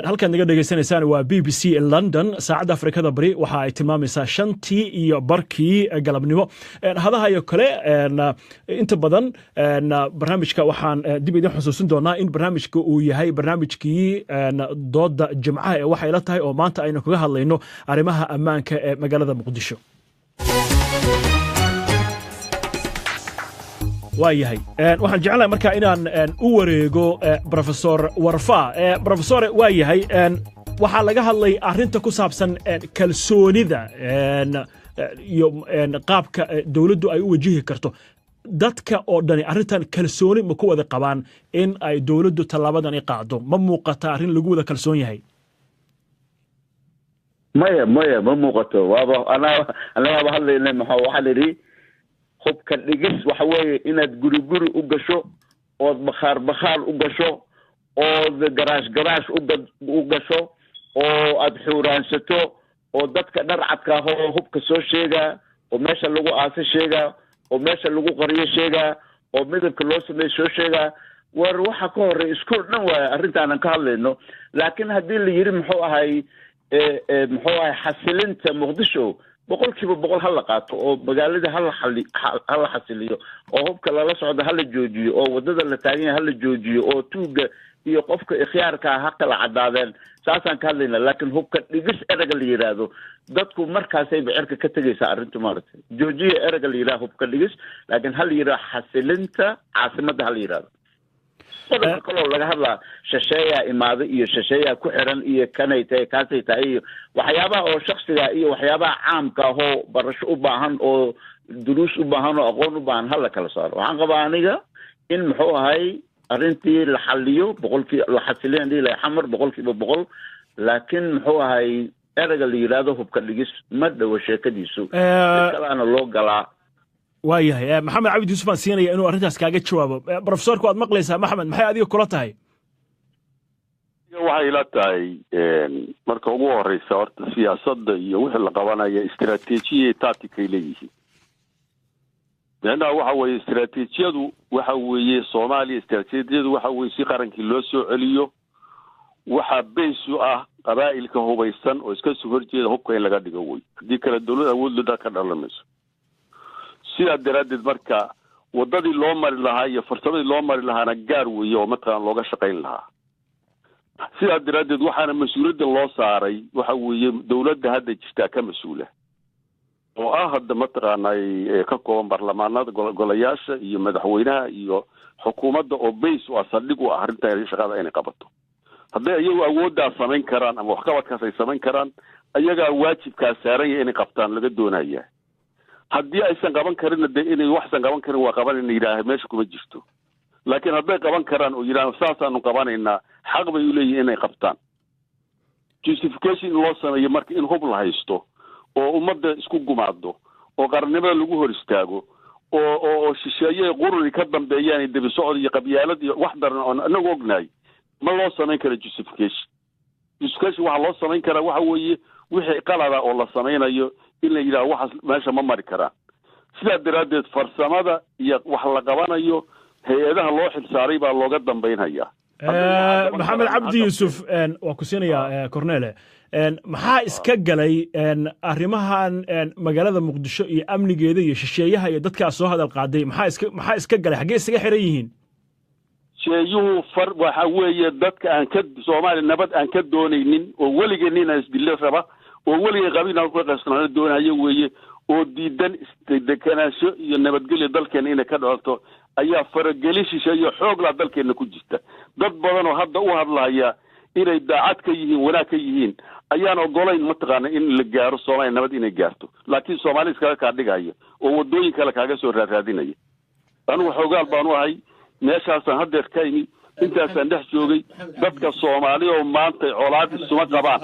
halkaad naga dhegeysanaysaan waa BBC London. Saacadda Afrikada Bari waxa ay tilmaamaysaa 5:30 galabnimo. Hadaha iyo kale inta badan barnaamijka waxaan dib idin xusuusin doonaa in barnaamijka uu yahay barnaamijkii dooda Jimcaha ee Waxay La Tahay, oo maanta aynu kaga hadlayno arrimaha ammaanka ee magaalada Muqdisho. Waayahay, waxaan jeclahay markaa inaan u wareego Profesor Warfa. Profesore, waa yahay, waxaa laga hadlay arrinta ku saabsan kalsoonida iyo qaabka dowladdu ay u wajihi karto. Dadka oo dhani arrintan kalsooni ma ku wada qabaan in ay dowladdu tallaabadani qaado? Ma muuqata arrin lagu wada kalsoon yahay? Maya, maya, ma muuqato. Waaba anaa anagaaba hadlayna. Maxaa waxaa la yidhi? Hubka dhigis waxa weeye inaad guri guri u gasho, ood bakhaar bakhaar u gasho, ood garaash garaash u gasho, oo aad xuuraansato, oo dadka dhar cadka ah oo hubka soo sheegaa, oo meesha lagu aasa sheegaa, oo meesha lagu qariyo sheegaa, oo midabka loo sameeyo soo sheegaa. War waxa ka horreya iskuol dhan waaya arrintaanan ka hadlayno. Laakiin haddii la yidhi muxuu ahay xasilinta Muqdisho 100% ha la qaato, oo magaalada hala xali hala xasiliyo, oo hubka lala socdo hala joojiyo, oo waddada la taagan yahay hala joojiyo, oo tuuga iyo qofka ikhyaarka ah ha kala caddaadeen, saasaan ka hadlaynaa. Laakiin hubka dhigis erega la yidhaahdo, dadku markaasay bicirka ka tegaysaa arrintu maaragtay. Joojiya erega la yidhaha hubka dhigis, laakiin ha la yidhaho xasilinta caasimadda ha la yidhahdo. Qodobka kaloo laga hadlaa, shasheeyaa imaada iyo shasheeyaa ku xiran iyo kanay tahay kaasay tahay iyo waxyaabaha oo shaksiga iyo waxyaabaha caamka ahoo barasho u baahan oo duruus u baahan oo aqoon u baahan ha la kala saaro. Waxaan qabaa aniga in muxuu ahay arrintii la xaliyo boqolkii la xasiliyan dhihi lahay Xamar 100%, laakiin muxuu ahay ereyga la yidhaahdo hubka dhigis ma dhowo sheekadiisu, si kalaana loo galaa. Waayahay, Maxamed Cabdi Yuusuf aan siinaya inuu arrintaas kaaga jawaabo. Profesorku, waad maqlaysaa. Maxamed, maxay adiga kula tahay? Waxay ila tahay, marka ugu horeysa horta siyaasadda iyo wixii la qabanaya istaraatiijiya iyo tactic ay leeyihiin. Micnaha waxa weeye istaraatiijiyadu waxa weeye Soomaaliya istaraatiijiyadu waxa weeye si qarankii loo soo celiyo, waxaa base u ah qabaa'ilka hubaysan oo iska soo horjeeda hubka in laga dhigo wey. Haddii kale dowlad awood loo ka dhalan mayso. Sidaa daraaddeed marka waddadii loo mari lahaa iyo farsamadii loo mari lahaana gaar weeye oo mataqalan looga shaqayn lahaa. Sidaa daraaddeed waxaana mas-uuliyadda loo saaray waxa weeye dowladda hadda jirtaa ka mas-uula, oo ah hadda mataqaanay ka kooban baarlamaanada, golayaasha iyo madaxweynaha iyo xukuumadda, oo base u ah, saldhig u ah arrintan shaqada inay qabato. Hadday iyagu awooddaa samayn karaan ama waxqabadkaas ay samayn karaan, ayagaa waajibkaa saaran yahay inay qabtaan laga doonaya. Haddii aysan qaban karinna, dee inay waxsan qaban karin waa qabanayna yidhaaha meesha kuma jirto. Laakiin hadday qaban karaan oo yidhaha saasaanu qabanaynaa, xaq bay u leeyihin inay qabtaan. Justification in loo sameeyo marka in hub la haysto oo ummadda isku gumaado oo qarannimada lagu hor istaago oo shisheeye qururi ka dambeeyaan, debi socod iyo qabyaalad iyo wax daran oon inagu ognahay, ma loo samayn karo justification. Justification waxaa loo samayn karaa waxa weeye wixii qalada oo la samaynayo in la yidhaho waxaas meesha ma mari karaan. Sidaa daraaddeed farsamada iyo wax la qabanayo hay-adaha loo xilsaaray baa looga dambaynhayaa. Maxamed Cabdi Yuusuf, waa ku siinayaa. Cornele, maxaa iska galay arrimahan magaalada Muqdisho iyo amnigeeda iyo shisheeyaha iyo dadkaa soo hadal qaaday? Maxaa iska galay? Xaggee isaga xiran yihiin? Sheeyuhu far waxa weeye dadka aan ka Soomaaliya nabad aan ka doonaynin, oo weligeen inaan isdilo raba, oo weligeen qabiil aan ku qasnano doonayo weeye, oo diidan deganaansho iyo nabadgelyo dalkeena inay ka dhalato, ayaa faragelin shisheeyo xooglaa dalkeena ku jirta. Dad badan oo hadda u hadlaya inay daacad ka yihiin, wanaag ka yihiin, ayaan ogolayn mataqaana in la gaaro Soomaaliya nabad inay gaarto, laakiin Soomaali iskaga kaa dhigaya oo waddooyin kale kaaga soo raaraadinaya. Anigu xoogaal baan u ahay, meeshaasaan haddeer ka imi, intaasaan dhex joogay. Dadka Soomaali oo maanta colaad isuma qabaan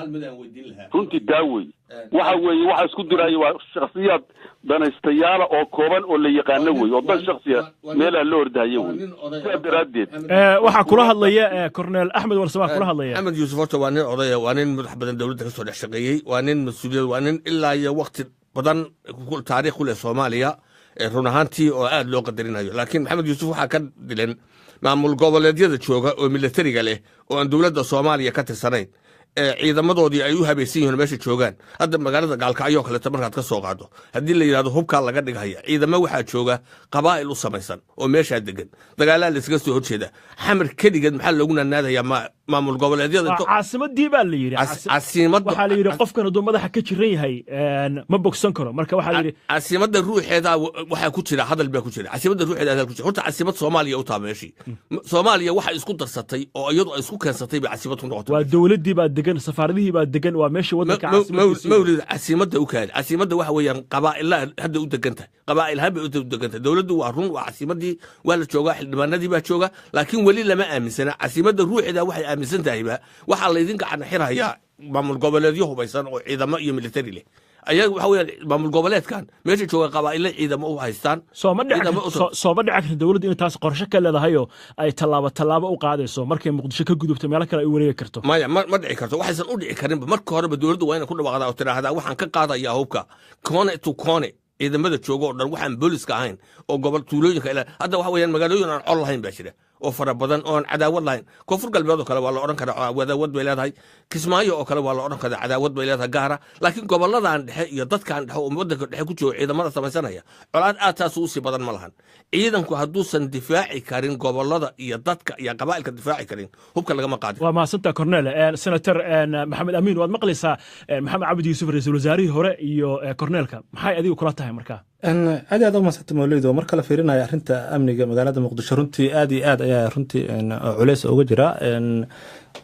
runtii, taa weeye. Waxa weeye waxa isku diraayo waa shaksiyaad danaystayaala oo kooban oo la yaqaano wey, oo dan shaksiya meelaha la ordahayo wey. Sidaa daraaddeed Waxaa kula hadlaya Cornel Axmed Warsabaa kula hadlaya. Axmed Yuusuf horta waa nin odaya, waa nin madax badan dowladda ka soo dhex shaqeeyey, waa nin mas-uuliyad, waa nin ilaa iyo waqti badan taariikh ku leh Soomaaliya run ahaantii oo aad loo qadarinayo. Laakiin Maxamed Yuusuf waxaa ka dilan maamul goboleedyada jooga oo milatariga leh oo aan dowladda Soomaaliya ka tirsanayn, ciidamadoodii ay u habaysan yihiin meesha joogaan. Hadda magaalada Gaalkacyo kaleeto markaad ka soo qaado, haddii la yidhahdo hubkaa laga dhigaya, ciidamo waxaa jooga qabaa'il u samaysan oo meeshaa degan, dagaalaa laysaga soo horjeeda. Xamar keligeed maxaa loogu naanaadayaa maamul goboleedyada? Caasimadii baa la yidhi. Caasimada Waxaa la yidhi qofkan hadduu madaxa ka jiran yahay ma bogsan karo. Marka waxaa la yidhi Caasimada ruuxeeda waxaa ku jira hadal baa ku jira. Caasimada ruuxeeda hadal ku jira. Horta caasimad Soomaaliya u taa meeshii Soomaaliya waxa isku darsatay oo iyadu ay isku keensatay bay caasimad ku noqotay. Waa dowladdii baa degan, safaaradihii baa degan, waa meeshii waddanka. Mawlid, caasimada u kaadi. Caasimada waxa weeyaan qabaa'ila hadda u degan tahay, qabaa'il ahaan bay u degan tahay. Dowladdu waa run, waa caasimadii, waa la joogaa, xildhibaanadii baa jooga, laakiin weli lama aaminsana. Caasimada ruuxeeda waxay aaminsan tahayba waxaa laydin gacan xirayaa maamul goboleedyo hubaysan oo ciidamo iyo military leh. Ayaga waxa weeyaan maamul goboleedkan meesha jooga qabaa'ilo ciidamo u haystaan. Sooma dhici karta dowladdu inay taas qorshe ka leedahayoo ay tallaabo tallaabo u qaadayso, markay Muqdisho ka gudubto meelo kale ay u wareegi karto? Maya, ma dhici karto. Waxaysan u dhici karinba, marka horeba dowladdu waa inay ku dhawaaqdaa oo tidhaahdaa waxaan ka qaadayaa hubka corner to corner, ciidamada jooga oo dhan, waxaan booliska ahayn oo gobol tuulooyinka ilaa hadda waxa weeyaan magaalooyin aan col lahayn baa jira oo fara badan oo aan cadaawad lahayn. Koonfur Galbeed oo kale waa la odhan karaa cadaawad bay leedahay. Kismaayo oo kale waa la odhan karaa cadaawad bay leedahay gaara. Laakiin goboladan dhexe iyo dadkan dhexe oo waddanka dhexe ku jooga ciidamada samaysanaya, colaad aad taas usii badan ma lahan. Ciidanku hadduusan difaaci karin gobolada iyo dadka iyo qabaa'ilka difaaci karin, hubka lagama qaadin. Waa mahadsantaa, Cornel. Senator Maxamed Amiin, waad maqlaysaa Maxamed Cabdi Yuusuf, ra-iisul wasaarihii hore, iyo corneelka. Maxay adiga kula tahay markaa? Aad aad u mahadsanta, Mawliid. Oo marka la fiirinayo arrinta amniga magaalada Muqdisho, runtii aad iyo aad ayaa runtii culeys uga jira.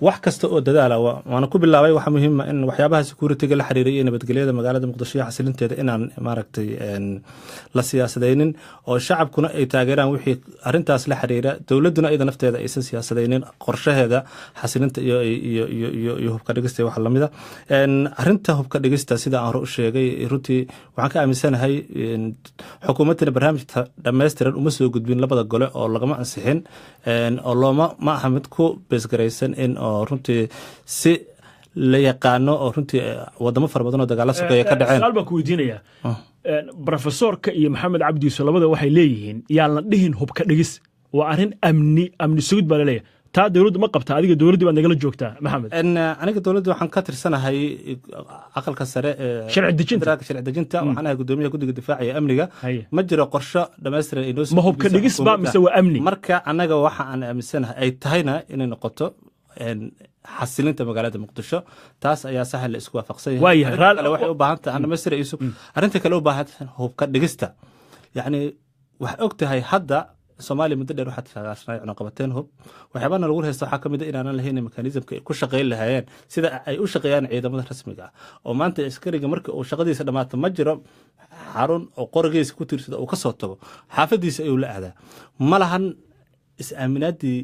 Wax kasta oo dadaala waana ku bilaabay. Waxaa muhiima in waxyaabaha security-ga la xiriiray iyo nabadgelyada magaalada Muqdisho iyo xasilinteeda inaan maaragtay la siyaasadaynin, oo shacabkuna ay taageeraan wixii arrintaas la xiriira, dowladduna iyada nafteeda aysan siyaasadaynin qorshaheeda xasilinta iyo hubka dhigista iyo waxa lamida. Arrinta hubka dhigista, sida aan hore u sheegay, runtii waxaan ka aaminsanahay xukuumaddana barnaamijka dhammaystiran uma soo gudbin labada gole oo lagama ansixin, oo looma ma aha mid ku beesgaraysan in oo runtii si la yaqaano oo runtii wadamo fara badan oo dagaala sokeeya ka dhaceen. Su'aal baan ku weydiinayaa. Profesorka iyo Maxamed Cabdi Yuusuf labada waxay leeyihiin yaan la dhihin hubka dhigis, waa arrin amni, amni sugid baa laleeyahay. Taa dowladdu ma qabta? Adiga dowladdii baad nagala joogtaa, Maxamed. Aniga dowladda waxaan ka tirsanahay aqalka sare ee sharci dejinta. Federaalka, sharci dejinta. Waxaan ahay gudoomiyaha guddiga difaaca iyo amniga. Ma jiro qorsho dhammaystiran ay noo soo Ma hubka gudbisay dhigis ba xukuumadda. mise waa amni? Marka annaga waxa aan aaminsanahay ay tahayna inay noqoto xasilinta magaalada Muqdisho, taas ayaa sax la isku waafaqsan yahay. Waayahay, Arrinta kale waxay u baahan tahay aan dhamaystira isu arrinta kale u baahan tahay hubka dhigista. Yacni waxay og tahay hadda Soomaaliya muddo dheer waxaa sagaashanay cunaqabateen hub. Waxyaabana lagu haysta waxaa ka mid ah inaanan lahayn mechanism-ka ay ku shaqayn lahaayeen sida ay u shaqeeyaan ciidamada rasmiga ah, oo maanta askariga marka uu shaqadiisa dhammaato ma jiro xarun oo qorigiisa ku tiirsada uu ka soo tago, xaafadiisa ayuu la aadaa. Ma lahan is-aaminaadii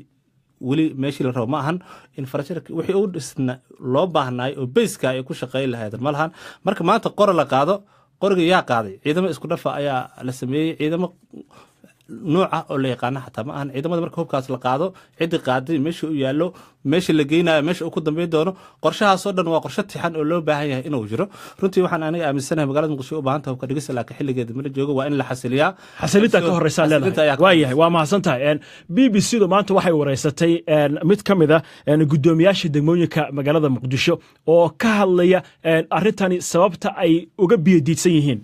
weli meeshii la rabo, ma ahan infrastructure wixii u dhisna loo baahnaay oo base-ka ay ku shaqayn lahayd ma lahan. Marka maanta qora la qaado, qoriga yaa qaaday? Ciidamo isku dhafa ayaa la sameeyey, ciidamo Nuuca oo la yaqaana xataa ma ahan. Ciidamada marka hubkaas la qaado, ciddi qaaday, meesha u yaallo, meesha la geynayo, meesha uu ku dambeyn doono, qorshahaasoo dhan waa qorshe tixan oo loo baahan yahay inuu jiro. Runtii waxaan aniga aaminsanahay magaalada Muqdisho u baahan tahay hubka dhigista, laakiin xilligeeda mala joogo, waa in la xasiliyaa. Xasilinta ka horeysaa leedahay. Waayahay, waa mahadsan tahay. BBC du maanta waxay wareysatay mid ka mid a guddoomiyaasha degmooyinka magaalada Muqdisho oo ka hadlaya arrintani sababta ay uga biyodiidsan yihiin.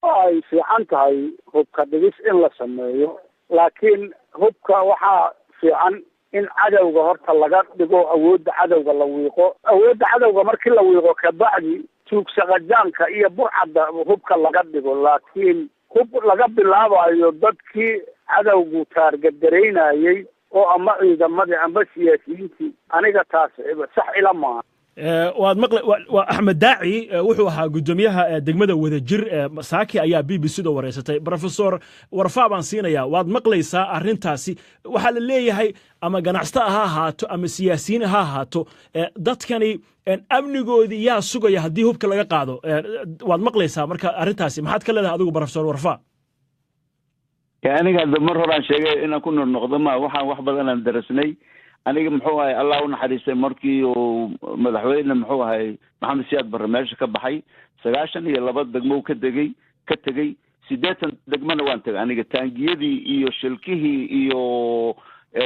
Ay fiican tahay hubka dhigis in la sameeyo, laakiin hubka waxaa fiican in cadowga horta laga dhigo, awoodda cadowga la wiiqo. Awoodda cadowga markii la wiiqo kabacdi tuugsaqajaanka iyo burcadda hubka laga dhigo, laakiin hub laga bilaabayo dadkii cadowgu taargadaraynayey oo ama ciidamadii amba siyaasiyiintii, aniga taas sax ila maaha. Waad maqle, waa Axmed Daaci, wuxuu ahaa guddoomiyaha degmada Wadajir. Saaki ayaa BBC da wareysatay. Professor Warfaa baan siinayaa. Waad maqlaysaa arrintaasi. Waxaa la leeyahay ama ganacsato ha ahaato ama siyaasiyiin ha ahaato, dadkani amnigoodii yaa sugaya haddii hubka laga qaado? Waad maqlaysaa marka arrintaasi, maxaad ka leedahay adigu, Professor Warfaa? Aniga hadda mar horaan sheegay, inaan ku noqnoqdo ma waxaan wax badan aan darasnay. Aniga muxuu ahay, Allah u naxariistay, markii uu madaxweyne muxuu ahay Maxamed Siyaad Barre meesha ka baxay, 92 degmo ka degay, ka tegey 80 degmona waan tegay aniga. Taangiyadii iyo shilkihii iyo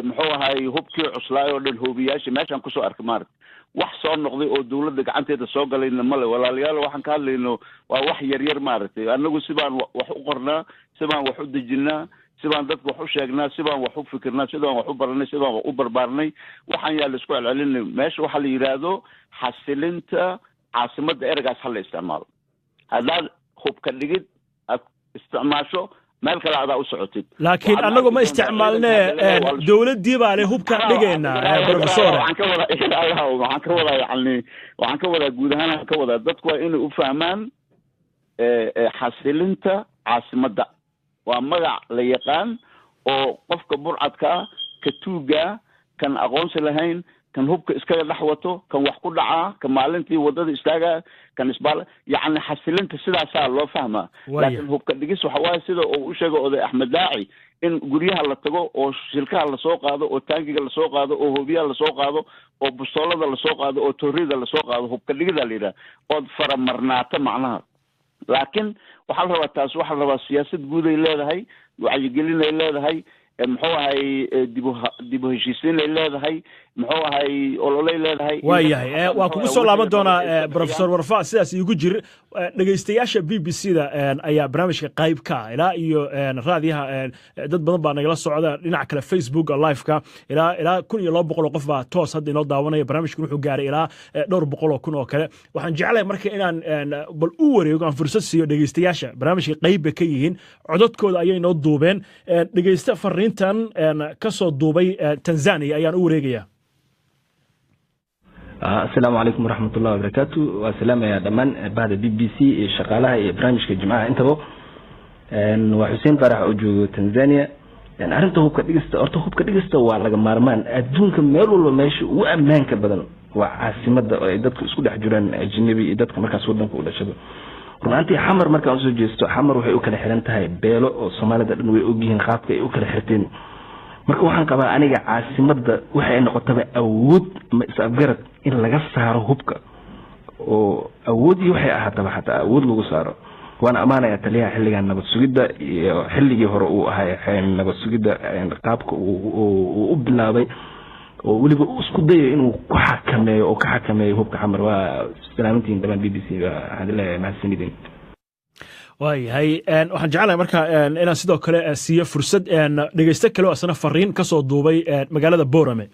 muxuu ahay hubkii cuslaay oo dhan, hoobiyaashii meeshaan kusoo arkay, maaragta wax soo noqday oo dawladda gacanteeda soo galayna male. Walaalayaal, waxaan ka hadlayno waa wax yar yar, maaragtay. Anagu sibaan wax u qornaa, sibaan wax u dejinnaa, sibaan dadka wax u sheegnaa, sibaan wax u fikirnaa, sidaan wax u baranay, sidaan wax u barbaarnay. Waxaan yaa la isku celcelinay meesha waxaa la yidhaahdo xasilinta caasimadda, ereygaas ha la isticmaalo. Haddaad hubka dhigid aad isticmaasho, meel kale adaa u socotid. Laakiin annagu ma isticmaalne, dowladdii baa le hubkaan dhigaynaa, professor. Waxaan ka wadaa yani, waxaan ka wadaa guud ahaan, waxaan ka wadaa dadku waa inay u fahmaan xasilinta caasimadda waa magac la yaqaan oo qofka burcadkaa, ka tuugaa, kan aqoonsi lahayn, kan hubka iskaga dhex wato, kan wax ku dhacaa, kan maalintii waddada istaagaa, kan isbaal, yacni xasilinta sidaasaa loo fahmaa. Laakiin hubka dhigis waxa waaye sida uu u sheegay oday Axmed Daaci, in guryaha la tago oo shilkaha lasoo qaado oo taangiga lasoo qaado oo hoobiyaha lasoo qaado oo bustoolada lasoo qaado oo toorida lasoo qaado, hubka dhigida la yidhaha, ood faramarnaata macnaha. Laakiin waxaa la rabaa taas, waxaa la rabaa siyaasad guud ay leedahay, wacyigelin ay leedahay, muxuu ahay dib u heshiisiin ay leedahay, muxuu ahay ololay leedahay. Waayahay, waa kugu soo laaban doonaa, Professor Warfa. Sidaas iigu jir. Dhegeystayaasha BBC da ayaa barnaamijka qayb ka ah, ilaa iyo raadiyaha dad badan baa nagala socda. Dhinaca kale Facebook live-ka ilaa 1200 oo qof baa toos hadda inoo daawanaya. Barnaamijkan wuxuu gaaray ilaa dhowr boqol oo kun oo kale. Waxaan jeclahay marka inaan bal u wareego, aan fursad siiyo dhegeystayaasha. Barnaamijka qayb bay ka yihiin, codadkooda ayay noo duubeen. Dhegeysta fariintan ka soo duubay Tanzania ayaan u wareegaya. Asalaamu calaykum waraxmatullahi wabarakaatu. Waa salaamayaa dhammaan bahda BBC iyo shaqaalaha iyo barnaamijka Jimcaha intaba. Waa Xuseen Faarax oo joogo Tanzania. Arrinta hubka dhigista, horta hubka dhigista waa laga maarmaan. Adduunka meel walba meesha ugu ammaanka badan waa caasimada oo ay dadku isku dhex jiraan, ajnabi iyo dadka markaas wadanka u dhashaba. Runaantii Xamar markaan usoo jeesto, Xamar waxay u kala xiran tahay beelo oo Soomaalida dhan way ogyihiin qaabka ay u kala xirteen. Marka waxaan qabaa aniga caasimada waxay noqotaba awood ama is-afgarad in laga saaro hubka oo awood iyo waxay ahaataba xataa awood lagu saaro. Waana ammaanayaa taliyaha xilligan nabad sugidda iyo xilligii hore uu ahay nabad sugidda, qaabka uu u bilaabay oo weliba isku dayo inuu ku xakameeyo oo ka xakameeyo hubka Xamar. Waa salaamantiin dhamaan BBC, waxaan leeyahay mahadsanidin. Waayahay, waxaan jeclahay marka inaan sidoo kale siiyo fursad dhegeysto kale oo isna fariin ka soo duubay magaalada Boorame.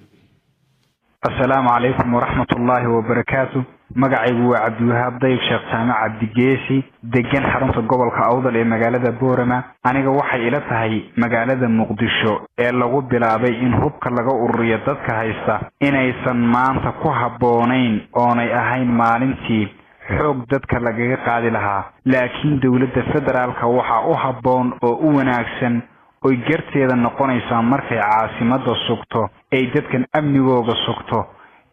Asalaamu calaykum waraxmatullaahi wabarakaatu. Magacaygu waa Cabdiwahaab Dayib Sheekh Jaamac Cabdigeesi, degan xarunta gobolka Awdal ee magaalada Boorama. Aniga waxay ila tahay magaalada Muqdisho ee lagu bilaabay in hubka laga ururiyo dadka haysta inaysan maanta ku habboonayn oonay ahayn maalintii xoog dadka lagaga qaadi lahaa, laakiin dowladda federaalka waxaa u habboon oo u wanaagsan oy garteeda noqonaysaa markay caasimadda sugto, ay dadkan amnigooga sugto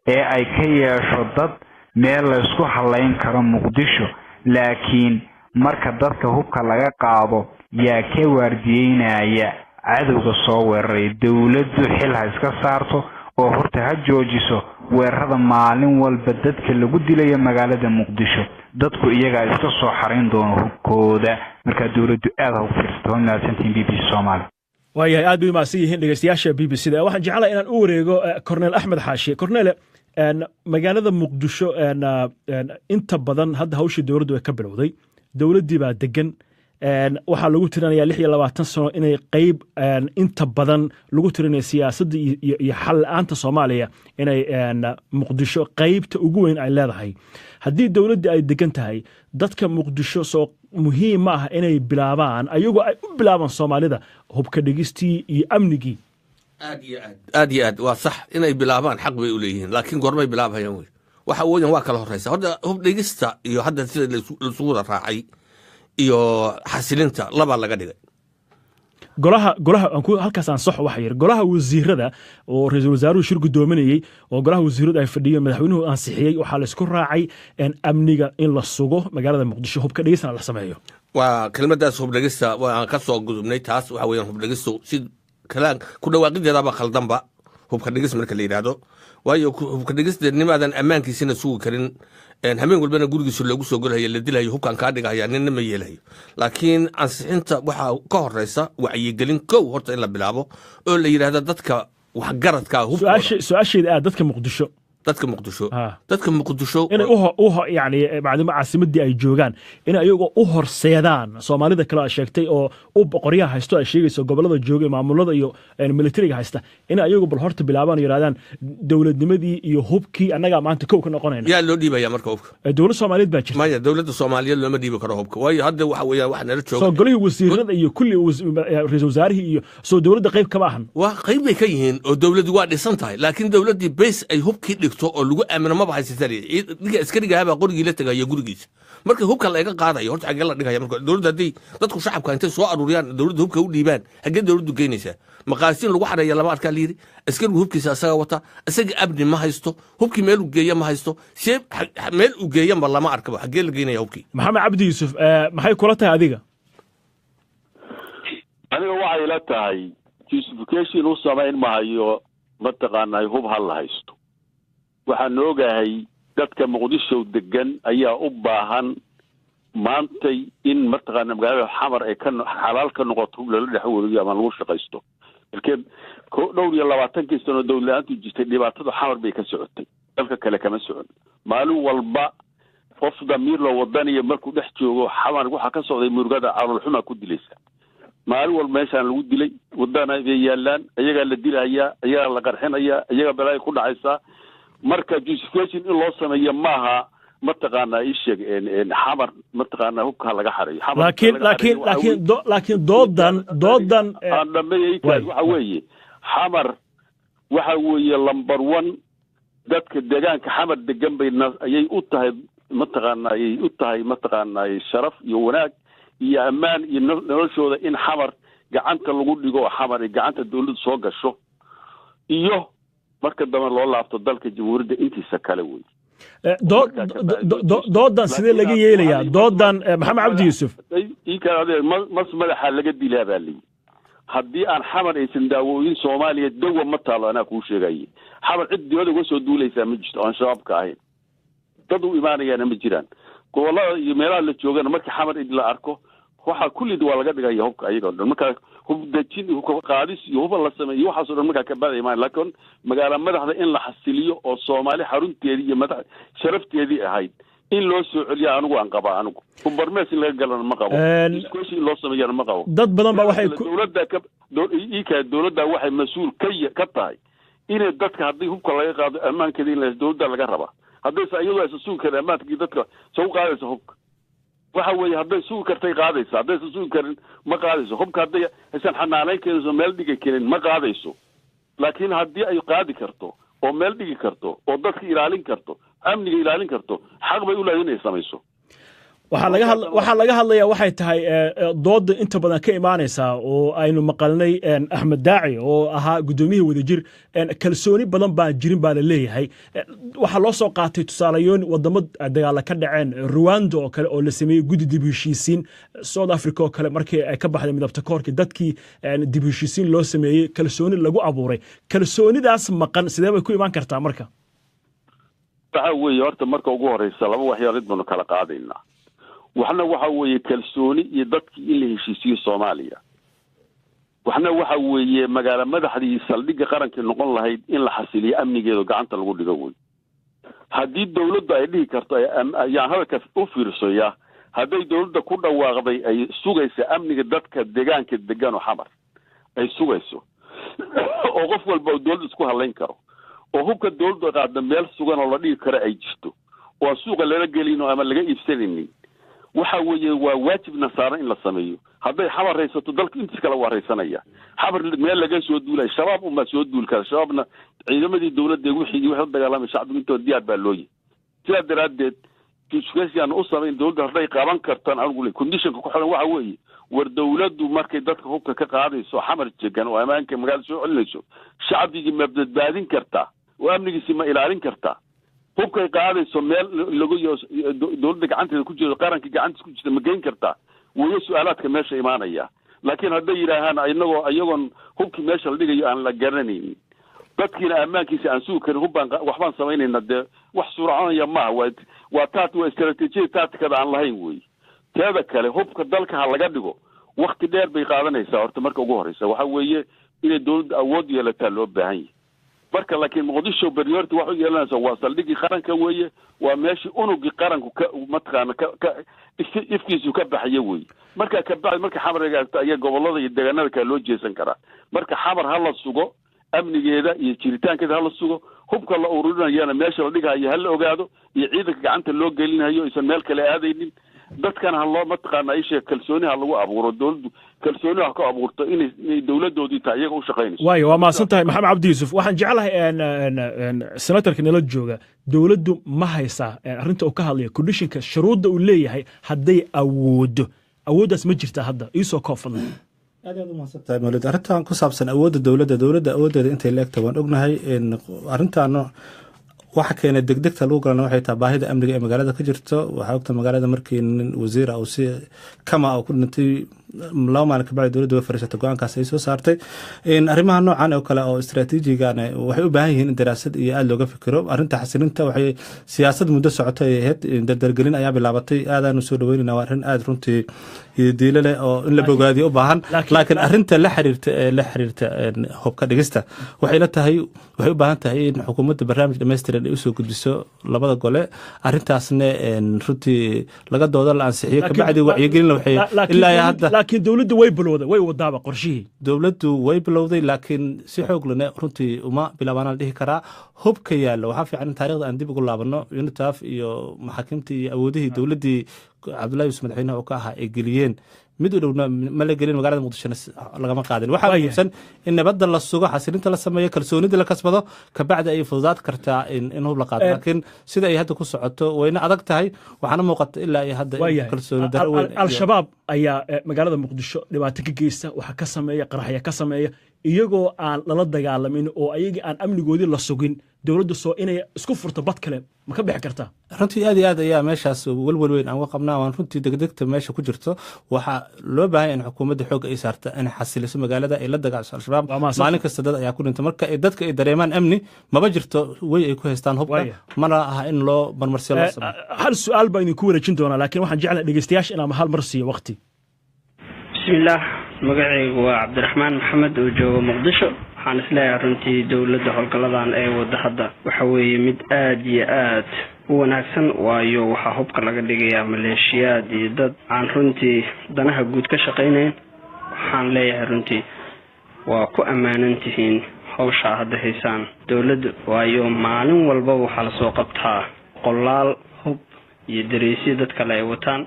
ee ay ka yeesho dad meel laysku hallayn karo Muqdisho. Laakiin Marka dadka hubka laga qaado, yaa ka waardiyeynaya cadowga soo weeraray? Dowladdu xil ha iska saarto oo horta ha joojiso weerarada maalin walba dadka lagu dilayo magaalada Muqdisho. Dadku iyagaa iska soo xarayn doono hubkooda. Markaa dowladdu aad ha ugu fiirsato. Waa mahadsantihiin BBC Soomaali. Waayahay, aad bay umahadsan yihiin dhegeystayaasha BBC da. Waxaan jeclahay inaan u wareego Cornel Axmed Xaashi. Cornele, magaalada Muqdisho inta badan hadda hawshii dowladdu ay ka bilowday, dowladdii baa degan. Waxaa lagu tirinayaa 26 sano inay qeyb inta badan lagu tirinaya siyaasadda iyo xal la-aanta Soomaaliya inay Muqdisho qeybta ugu weyn ay leedahay. Haddii dowladdii ay degan tahay, dadka Muqdisho soo muhiim ma ah inay bilaabaan, ayagoo ay u bilaabaan Soomaalida hubka dhigistii iyo amnigii? Aad iyo aad, aad iyo aad waa sax. Inay bilaabaan xaq bay u leeyihiin, laakiin goormay bilaabhayaan wey? Waxa weyan waa kala horeysa horta hub dhigista iyo hadda sida laisugu wada raacay iyo xasilinta, labaa laga dhigay. Golaha halkaas aan saxo waxa yiri, golaha wasiirada oo ra-iisul wasaaruhu shir guddoominayey oo golaha wasiiradu ay fadhiyeen, madaxweynuhu ansixiyey, waxaa la isku raacay amniga in la sugo magaalada Muqdisho, hubka dhigisna la sameeyo. Waa kelmadaas hub dhigista waan ka soo gudubnay. Taas waxa weeyaan hub dhigistu si kalaan ku dhawaaqideedaba khaldanba hubka dhigis marka la yidhaahdo, waayo hubka dhigis nimaadan ammaankiisina sugi karin, habeen walbana gurigiisa loogu soo golhayo, la dilayo, hubkan kaa dhigahaya ninna ma yeelayo. Laakiin ansixinta waxaa ka horeysa wacyigelin kow horta in la bilaabo oo la yidhaahdo dadka waxgaradka hubkooda. Su-aasheeda aad dadka Muqdisho. Dadka Muqdisho, dadka Muqdisho inay yani maadaama caasimadii ay joogaan, inay ayagoo u horseedaan Soomaalida kale ay sheegtay oo u qoryaha haysto, ay sheegayso gobolada jooga, maamulada iyo militariga haysta, inay ayagu bal horta bilaabaan oo yidhahdaan dowladnimadii iyo hubkii annagaa maanta kow ka noqonayna. Yaa loo dhiibaya marka hubka? Dowlad Soomaaliyeed baa jirta. Maya, dowladda Soomaaliyeed looma dhiibi karo hubka, waayo hadda waxa weeyaan waxa nala jooga Soo golihii wasiirada iyo kulli ra-iisul wasaarihii iyo soo dowladda qayb kama ahan? Waa qayb bay ka yihiin oo dowladdu waa dhisan tahay, laakiin dowladdii base ay hubkii dhigto oo lagu aamino maba haysataan. Ninka askarigahabaa qorigii la tegaya gurigiisa. Marka hubka laga qaadayo horta xaggee la dhigaya? Marka dowladda hadday dadku shacabka intay soo aruuriyaan dowladda hubka u dhiibaan, xaggee dowladdu geynaysaa? Maqaasiin lagu xareeya lama arkaa layidhi. Askarigu hubkiisa asaga wata, isaga amni ma haysto, hubkii meel uu geeya ma haysto, see meel uu geeyamba lama arkaba. Xaggee la geynaya hubkii? Maxamed Cabdi Yuusuf, maxay kula tahay adiga? Aniga waxay ila tahay justification u samayn mahayo mataqaanaa hub ha la haysto. Waxaan ogahay dadka Muqdisho degan ayaa u baahan maantay in mataqaana magaalada Xamar ay ka xalaal ka noqoto, hub lala dhex wareegiyo ama lagu shaqaysto. Markee 24-kii sano dowlad la-aantu jirtay, dhibaatada Xamar bay ka socotay, dalka kale kama socon. Maalin walba qof damiir loo wadaniyo markuu dhex joogo Xamar waxaa ka socday murugada caloolxumaa ku dilaysa. Maalin walba meeshaan lagu dilay wadana bay yaalaan, iyagaa la dilahayaa, iyagaa la qarxinayaa, iyagaa balaayo ku dhacaysaa. Marka justification in loo sameeyo maaha mataqaanaa ii sheeg Xamar mataqaanaa hubka ha laga xareeyo. Laakiin doodan Aan dhameeyay, waxa weeye Xamar waxa weeye number one dadka deegaanka Xamar degan bay ayay u tahay mataqaanaa, ayay u tahay mataqaanaa sharaf iyo wanaag iyo ammaan iyo noloshooda in Xamar gacanta lagu dhigo oo Xamar ay gacanta dowladdu soo gasho, iyo marka dambe loo laabto dalka jamhuuriyadda intiisa kale wey. Doodan sidee laga yeelayaa doodan, Maxamed Cabdi Yuusuf? Mas madaxa laga dilaa baa layihi. Haddii aan Xamar aysan daawooyin, Soomaaliya dawa ma taalo. Anaa kuu sheegaye, Xamar cid dibada uga soo duulaysaa ma jirto oon Shabaabka ahayn, dad u imaanayaana ma jiraan. Gobollada iyo meelaha la joogana marka Xamar la arko waxaa kullid waa laga dhigaya hubka ayaga o dhan. Markaa hub dejin, hubka qaadis iyo huba la sameeyo, waxaasoo dhan markaa kabada imaan. Laakiin magaala madaxda in la xasiliyo oo Soomaali xarunteedii iyo madax sharafteedii ahayd in loo soo celiya anigu aan qabaa. Anigu hubbarmees in laga galana ma qabo, discussion in loo sameeyana ma qabo. Dad badan baa waxay Dowladda ka ika dowladda waxay mas-uul ka tahay inay dadka haddii hubka laga qaado ammaankeeda in la dowladda laga rabaa. Haddayse iyadoo aysan sugi karin ammaankii dadka, soo qaadaysa hubka waxa weeye hadday sugi kartay qaadaysa, haddaysan sugi karin ma qaadayso hubka. Hadday aysan xanaanayn karinso, meel dhigi karin, ma qaadayso. Laakiin haddii ay qaadi karto oo meel dhigi karto oo dadka ilaalin karto, amniga ilaalin karto, xaq bay u leedahay inay samayso. Waxaa laga hadlayaa waxay tahay dooda inta badan ka imaanaysaa oo aynu maqalnay Axmed Daaci oo ahaa guddoomiyihii Wadajir. Kalsooni badan baan jirin baa la leeyahay. Waxaa loo soo qaatay tusaalayoon wadamo dagaala ka dhaceen, Ruwanda oo kale oo la sameeyey guddi dib heshiisiin, South Africa oo kale markii ay ka baxday midabta koorkii, dadkii dib heshiisiin loo sameeyey, kalsooni lagu abuuray. Kalsoonidaas maqan sidee bay ku imaan kartaa marka? Waxa weeye, horta marka ugu horeysa laba waxyaalood baanu kala qaadaynaa. Waxna waxa weeye kalsooni iyo dadkii in la heshiisiyo Soomaaliya, waxna waxa weeye magaalo madaxdii, saldhigga qarankii noqon lahayd in la xasiliyo amnigeedu, gacanta lagu dhigo. Wey haddii dawladdu ay dhihi karto, ayaan hadalka u fiirsaya, hadday dawladda ku dhawaaqday ay sugaysa amniga dadka deegaanka degan oo Xamar ay sugayso, oo qof walba oo dawladda isku hadlayn karo, oo hubka dawladdu qaadda meel sugan oo la dhigi karo ay jirto, oo aan suuqa lala gelin ama laga iibsanaynin, waxa weeye waa waajibna saaran in la sameeyo. Hadday Xamar haysato, dalku intiis kale waa raysanaya. Xamar meel laga soo duulay, Shabaab unbaa soo duuli kara. Shabaabna ciidamadii dawladda wixii wax la dagaalamay shacbigu intooda diyaar baa looyihi. Sidaa daraaddeed aan u samayn dawladda hadday qaban kartaan, anigu le conditionka ku xiran waxa weeye, war dawladdu markay dadka hubka ka qaadayso Xamar jegan oo ammaanka magaalada soo celinayso, shacbigii ma badbaadin kartaa oo amnigiisi ma ilaalin kartaa? Hubkay qaadayso meel lagu dawladda gacanteeda ku jirto, qaranka gacantiisa ku jirta ma geyn kartaa? Weyo su-aalaadka meesha imaanaya. Laakiin hadday yidhaahaan inagoo iyagoon hubkii meesha la dhigayo aan la garanaynin, dadkiina ammaankiisa aan sugi karin, hubbaan waxbaan samaynayna, dee wax suuraconaya maaha. Waa taat, waa istaraatiijiyada taatikada aan lahayn wey. Teeda kale, hubka dalka ha laga dhigo, wakti dheer bay qaadanaysaa. Horta marka ugu horeysa waxa weeye inay dawladda awood yeelataa loo baahan yahay marka. Laakiin Muqdisho priority wax u yeelanaysa waa saldhiggii qaranka weeye, waa meeshii unugii qaranku ka mataqaana ka ifkiisu ka baxaya weeye. Markaa kabacdi marka Xamar agaagto ayaa gobolada iyo deegaanada kale loo jeesan karaa. Marka Xamar ha la sugo amnigeeda iyo jiritaankeeda, ha la sugo. Hubka la ururinayana meesha la dhigahayo ha la ogaado, iyo ciidanka gacanta loo gelinayo aysan meel kale aadaynin. Dadkana ha loo mataqaana isheeg, kalsooni ha lagu abuuro, dawladdu kalsooni ha ku abuurto inay dawladoodii tahay iyaga u shaqaynayso. Waayo, waa mahadsan tahay, Maxamed Cabdi Yuusuf. Waxaan jeclahay senatarka nala jooga, dowladdu ma haysaa arrinta uu ka hadlaya, conditionka, shuruudda uu leeyahay hadday awoodo? Awooddaas ma jirtaa hadda? Iisoo koob fadlan. Aad aad u mahadsan tahay, Mawlid. Arrintan ku saabsan awoodda dowladda awooddeeda intay la egtahay waan ognahay. Arrintan waxa keenay degdegta lagu galana waxay tahay baahida amniga ee magaalada ka jirto. Waxaa ogta magaalada markii nin wasiira uu si kama uu ku dhintay, 2 maalin kabacdi dowladda way fariisatay, go-aankaas ay soo saartay. Arrimaha noocan oo kale oo istaraatiijigan waxay u baahan yihiin in daraasad iyo aada looga fikiro. Arrinta xasilinta waxay siyaasad muddo socotay ay ahayd, dardargelin ayaa bilaabatay, aadaanu soo dhaweynayna. Waa arrin aada runtii diilo leh oo in la bogaadiyo u baahan. Laakiin arrinta la xiriirta hubka dhigista waxay la tahay waxay u baahan tahay in xukuumadda barnaamij dhammaystiran ay usoo gudbiso labada gole, arrintaasna runtii laga doodo, la ansixiyo, kabacdi wacyigelin. Waxay ilaa hadda Laakiin dowladdu way bilowday, way wadaaba qorshihii. Dowladdu way bilowday, laakiin si xoog lene runtii uma bilaabaana la dhihi karaa. Hubka yaalla waxaa fiican in taarikhda aan dib ugu laabano. UNITAF iyo maxaakiimtii iyo awoodihii dowladdii Cabdullahi Yusuf madaxweynaha uu ka ahaa ay geliyeen mid u dhowna ma la gelin, magaalada Muqdishona lagama qaadin. Waxaa muhiimsan in nabadda la sugo, xasilinta la sameeyo, kalsoonida la kasbado, kabacdi ay fududaad kartaa in hub la qaado. Laakiin sida ay hadda ku socoto wayna adag tahay, waxaana muuqata ilaa iyo hadda kalsooni darro weyn. Al-Shabaab ayaa magaalada Muqdisho dhibaato ka geysta, waxa ka sameeya qaraxya ka sameeya, iyagoo aan lala dagaalamin oo ayagii aan amnigoodii la sugin. Dowladdu soo inay isku furto bad kale ma ka bixi kartaa? Runtii aad iyo aad ayaa meeshaas welwel weyn aan uga qabnaa. Waan runtii degdegta meesha ku jirto waxaa loo baahan in xukuumadda xoogga ay saarta inay xasiliso magaalada, ay la dagaalso Al-Shabaab. Maalin kasta dad ayaa ku dhinta. Marka ay dadka ay dareemaan amni, maba jirto wey ay ku haystaan hubka, mana aha in loo marmarsiyo loo sameeyo. Hal su-aal baa idinku wareejin doonaa, laakiin waxaan jeclahay dhegeystayaasha inaan hal mar siiyo waqti. Bismillaah, magacaygu waa Cabdiraxmaan Maxamed oo jooga Muqdisho. Waxaan isleeyahay runtii dowladda howlgalladan ee wadda hadda waxa weeye mid aada iyo aad u wanaagsan, waayo waxaa hubka laga dhigayaa maleeshiyaad iyo dad aan runtii danaha guud ka shaqaynayn. Waxaan leeyahay runtii waa ku ammaanan tihiin hawshaa hadda haysaan dowladda, waayo maalin walba waxaa lasoo qabtaa qolaal hub iyo dareysyo dad kale ay wataan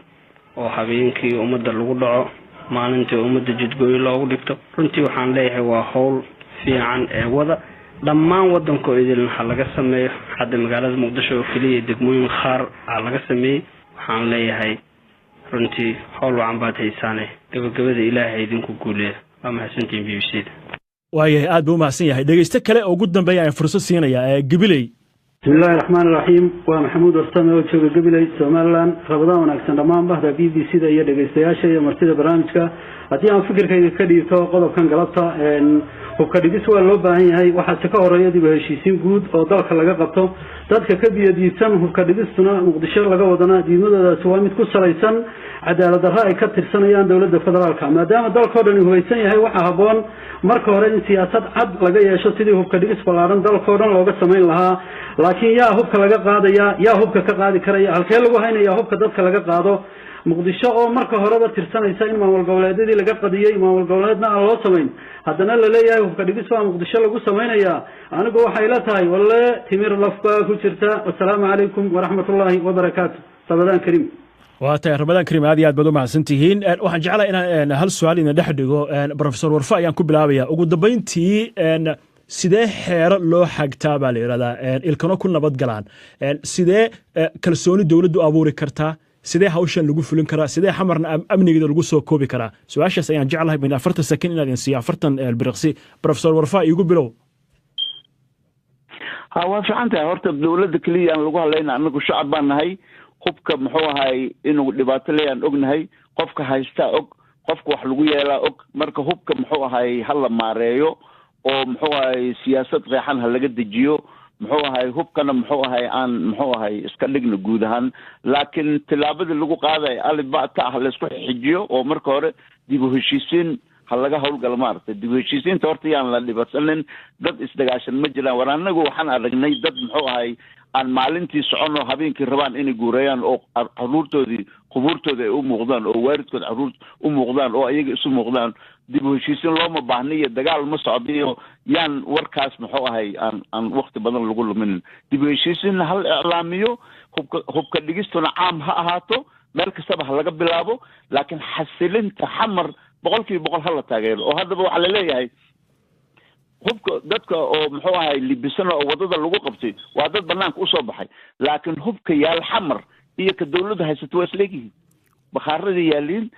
oo habeenkii ummadda lagu dhaco, maalintii ummadda jidgooyo loogu dhigto. Runtii waxaan leeyahay waa howl fiican ee wada dhammaan waddankoo idilna ha laga sameeyo. Hadda magaalada Muqdisho oo keliya degmooyin qaar aa laga sameeyey. Waxaan leeyahay Runtii howl wacan baad haysaane, gabagabada Ilaahay idinku guuleeya. Waa mahadsantihin BBC da. Waayahay, aad buu u mahadsan yahay. Dhegeyste kale oo ugu dambeeya ayaan fursad siinaya ee Gabiley. Bismi illaahi raxmaan raxiim. Waa Maxamuud Warsame oo jooga Gabiley, Somaliland. Rabadaan wanaagsan dhammaan bahda BBC da iyo dhegeystayaasha iyo martida barnaamijka. Haddii aan fikirkayga ka dhiibto qodobkan galabta, hubka dhigis waa loo baahan yahay, waxaase ka horeeya dib u heshiisiin guud oo dalka laga qabto. Dadka ka biyadiidsan hubka dhigistuna Muqdisho laga wadana, diidmadoodaasi waa mid ku salaysan cadaalad darro ay ka tirsanayaan dowladda federaalka. Maadaama dalkao dhan hubaysan yahay, waxaa habboon marka hore in siyaasad cad laga yeesho sidii hubka dhigis ballaaran dalkao dhan looga samayn lahaa. Laakiin yaa hubka laga qaadaya? Yaa hubka ka qaadi karaya? Halkee lagu haynaya hubka dadka laga qaado? Muqdisho oo marka horeba tirsanaysa in maamul goboleedyadii laga qadiyey, maamul goboleedna aan loo samayn, haddana la leeyahay hubka dhigis baa Muqdisho lagu samaynayaa, anigu waxay la tahay walle timir laf baa ku jirta. Wasalaamu calaykum waraxmatullaahi wabarakaatu. Ramadaan kariim. Waa tahay, Ramadaan kariim. Aad iyo aad baad u mahadsan tihiin. Waxaan jeclahay inaan hal su-aal idin dhex dhigo. Professor Warfa ayaan ku bilaabaya. Ugu dambayntii, sidee xeero loo xagtaa baa la yidhahdaa, ilkano ku nabad galaan? Sidee kalsooni dowladdu abuuri kartaa? Sidee hawshan lagu fulin karaa? Sidee Xamarna amnigeeda lagu soo koobi karaa? Su-aashaas ayaan jeclahay min 40 sakin inaad idin siiyo, 40 biriqsi. Professor Warfa, iigu bilow. Ha, waa fiican tahay. Horta dowladda keliya aan lagu hadlayna, anagu shacab baan nahay. Hubka muxuu ahay inuu dhibaato leeyaan ognahay, qofka haystaa og, qofka wax lagu yeelaa og. Marka hubka muxuu ahay ha la maareeyo oo muxuu ahay siyaasad qeexan ha laga dejiyo. Muxuu ahay hubkana muxuu ahay aan muxuu ahay iska dhigno guud ahaan, laakiin tillaabadii lagu qaadayo alibata ah laysku xijiyo oo marka hore dib u heshiisiin ha laga howlgalo. Maaragtay, dib u heshiisiinta horta yaan la dhibadsanin. Dad isdagaashan ma jiraan. War anagu waxaan aragnay dad muxuu ahay aan maalintii soconoo habeenkii rabaan inay guureeyaan oo caruurtoodii qubuurtooda ay u muuqdaan oo waalidkood caruur u muuqdaan oo ayaga isu muuqdaan. Dib u heshiisiin looma baahna iyo dagaal ma socda iyo yaan warkaas muxuu ahay aan wakti badan lagu luminin. Dib u heshiisiinna hal iclaamiyo, hubka dhigistuna caam ha ahaato, meel kastaba ha laga bilaabo, laakiin xasilinta Xamar 100% ha la taageero. Oo haddaba waxaa laleeyahay hubka dadka oo muxuu ahay libisan oo wadada lagu qabtay waa dad banaanka usoo baxay, laakiin hubka yaal Xamar iyo ka dawladda haysato waa isleegyihiin. Bakhaarada yaaliin,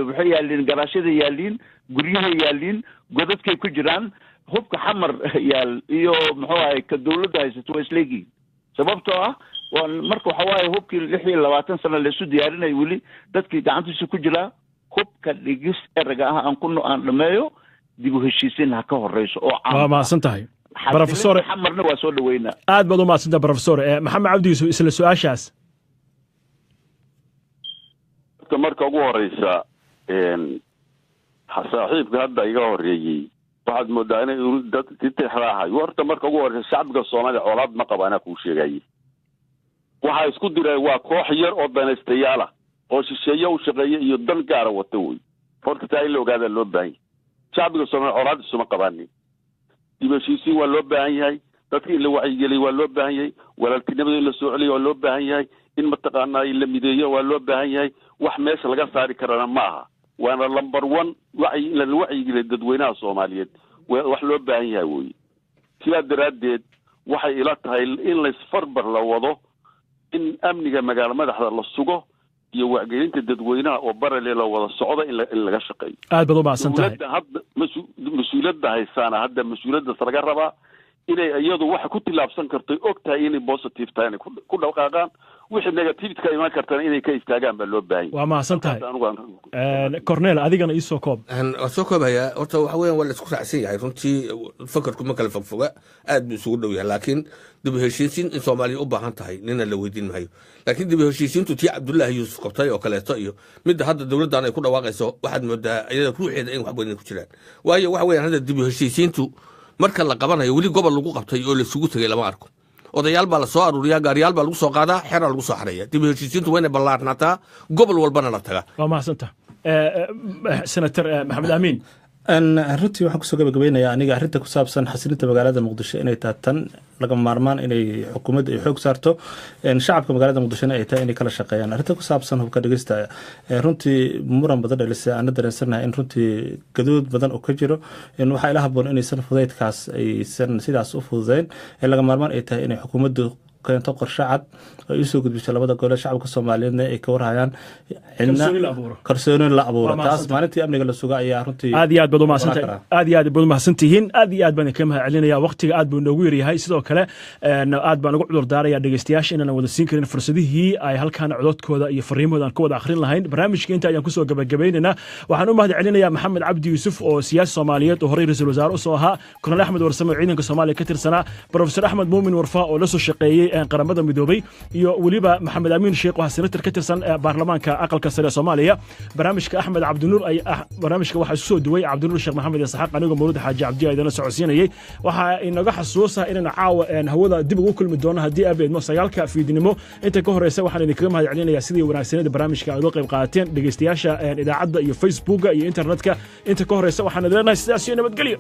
waxay yaaliin garaashyada, yaaliin guryahay, yaaliin godadkay ku jiraan. Hubka Xamar yaal iyo muxuu ahay ka dawladda haysato waa isleegyihiin, sababtoo ah waa marka waxa waaye hubkii 26 sano laysu diyaarinayo weli dadkii gacantiisa ku jiraa. Hubka dhigis erega ah aan ku aan dhameeyo, dib u heshiisiin ha ka horeyso oo Waa mahadsan tahay, professor. Xamarna waa soo dhaweynaa. Aad baad u mahadsan tahay, professor. Maxamed Cabdi Yuusuf, isla su-aashaas. Horta marka ugu horeysa, saaxiibka hadda iga horeeyey waxaad moodaa inay dad tixraahay. Horta marka ugu horeysa, shacbiga Soomaaliya colaad ma qaba. Anaa kuu sheegaye, waxaa isku diray waa koox yar oo danaystayaal ah oo shisheeye u shaqeeya iyo dan gaara wata wey. Horta taa in la ogaadaa loo baahan yahay. Shacbiga Soomaaliya colaad isuma qabaanin. Dib heshiisiin waa loo baahan yahay, dadka in la wacyigeliyo waa loo baahan yahay, walaaltinimada in la soo celiyo waa loo baahan yahay, in mataqaanaa in la mideeyo waa loo baahan yahay. Wax meesha laga saari karana ma aha, waana number one wacyi in la wacyigeliyo dadweynaha Soomaaliyeed wax loo baahan yahay weye. Sidaa daraaddeed waxay ila tahay in laysfarbar la wado, in amniga magaalo madaxda la sugo iyo wacgelinta dadweynaha oo barale la wada socdo in laga shaqeeyo. Aad baad u mahadsan tahay. Dowladda hadda mas-uuliyadda haysaana, hadda mas-uuliyaddas laga rabaa inay iyadu waxa ku tillaabsan karto og tahay inay positive tahay inay ku dhaqaaqaan, wixii negativity ka imaan kartana inay ka istaagaan baa loo baahan yahay. Waa mahadsan tahay. Cornel, adigana iisoo koob. Waan soo koobayaa. Horta waxa weeyaan waa la isku raacsan yahay runtii, fakarku ma kala fogfoga, aad buu isugu dhow yahay. Laakiin dib u heshiisiin in Soomaaliya u baahan tahay nina la weydiin maayo. Laakiin dib u heshiisiintu tii Cabdullaahi Yuusuf qabtay oo kaleeto iyo midda hadda dowladdan ay ku dhawaaqayso, waxaad moodaa iyada ruuxeeda in wax badan ku jiraan. Waayo, waxa weeyaan hadda dib u heshiisiintu marka la qabanayo, weli gobol lagu qabtay oo laisugu tegay lama arko. Odayaal baa la soo aruuriyaa, gaariyaal baa lagu soo qaadaa, xeraa lagu soo xareeya. Dib u heshiisiintu waa inay ballaarnaataa, gobol walbana la tagaa. Waa mahadsanta, Senator Maxamed Amiin. Runtii waxaan kusoo gabagabeynayaa aniga arrinta ku saabsan xasilinta magaalada Muqdisho inay tahay tan laga maarmaan inay xukuumadda ay xoog saarto, shacabka magaalada Muqdishona ay tahay inay kala shaqeeyaan. Arrinta ku saabsan hubka dhigista runtii muran badan dhalisay, aana dareensanahay in runtii gadood badan oo ka jiro. Waxaa ila haboon inaysan fudaydkaas aysan sidaas u fududeyn, laga maarmaan ay tahay inay xukuumaddu keento qorshe cad oo ay usoo gudbiso labada gole, shacabka Soomaaliyeedna ay ka warhayaan, cidna Kalsooni la abuuro. Kalsooni la abuuro. Waa Taas mahadsantahay. maalintii amniga la suga ayaa runtii Aad iyo aad baad oran umahadsantahay. karaa. Aad iyo aad baad umahadsantihiin. Aad iyo aad baan idinkaga mahad celinaya. Waqtiga aad buu noogu yaryahay. Sidoo kale aad baan ugu cudur daaraya dhegeystayaasha inaanan wada siin karin fursadihii ay halkan cododkooda iyo fariimahooda aan ku wada akhrin lahayn. Barnaamijka inta ayaan kusoo gabagabaynaynaa. Waxaan u mahad celinayaa Maxamed Cabdi Yuusuf oo siyaasi Soomaaliyeed oo horey ra-iisul wasaare usoo ahaa, Kornel Axmed Warsame oo ciidanka Soomaaliya ka tirsanaa, Profesor Axmed Muumin Warfa oo la soo shaqeeyey Qaramada Midoobay, iyo weliba Maxamed Amiin Sheekh oo ah senator ka tirsan baarlamaanka aqalka sare ee Soomaaliya. Barnaamijka Axmed Cabdinuur ay ah barnaamijka waxaa isku soo duway Cabdinuur Sheekh Maxamed Isxaaq. Anigoo Mawlud Xaaji Cabdi idinla socodsiinayay. Waxaa inaga xasuusa inaynu caawa hawada dib ugu kulmi doono haddii abeedmo 9-ka fiidnimo. Inta ka horeysa waxaan idinkaga mahad celinayaa sidii wanaagsaneed barnaamijka aad uga qayb qaadateen, dhegeystayaasha idaacadda iyo Facebooka iyo internetka. Inta ka horeysa waxaan idin leenahay sidaas iyo nabadgelyo.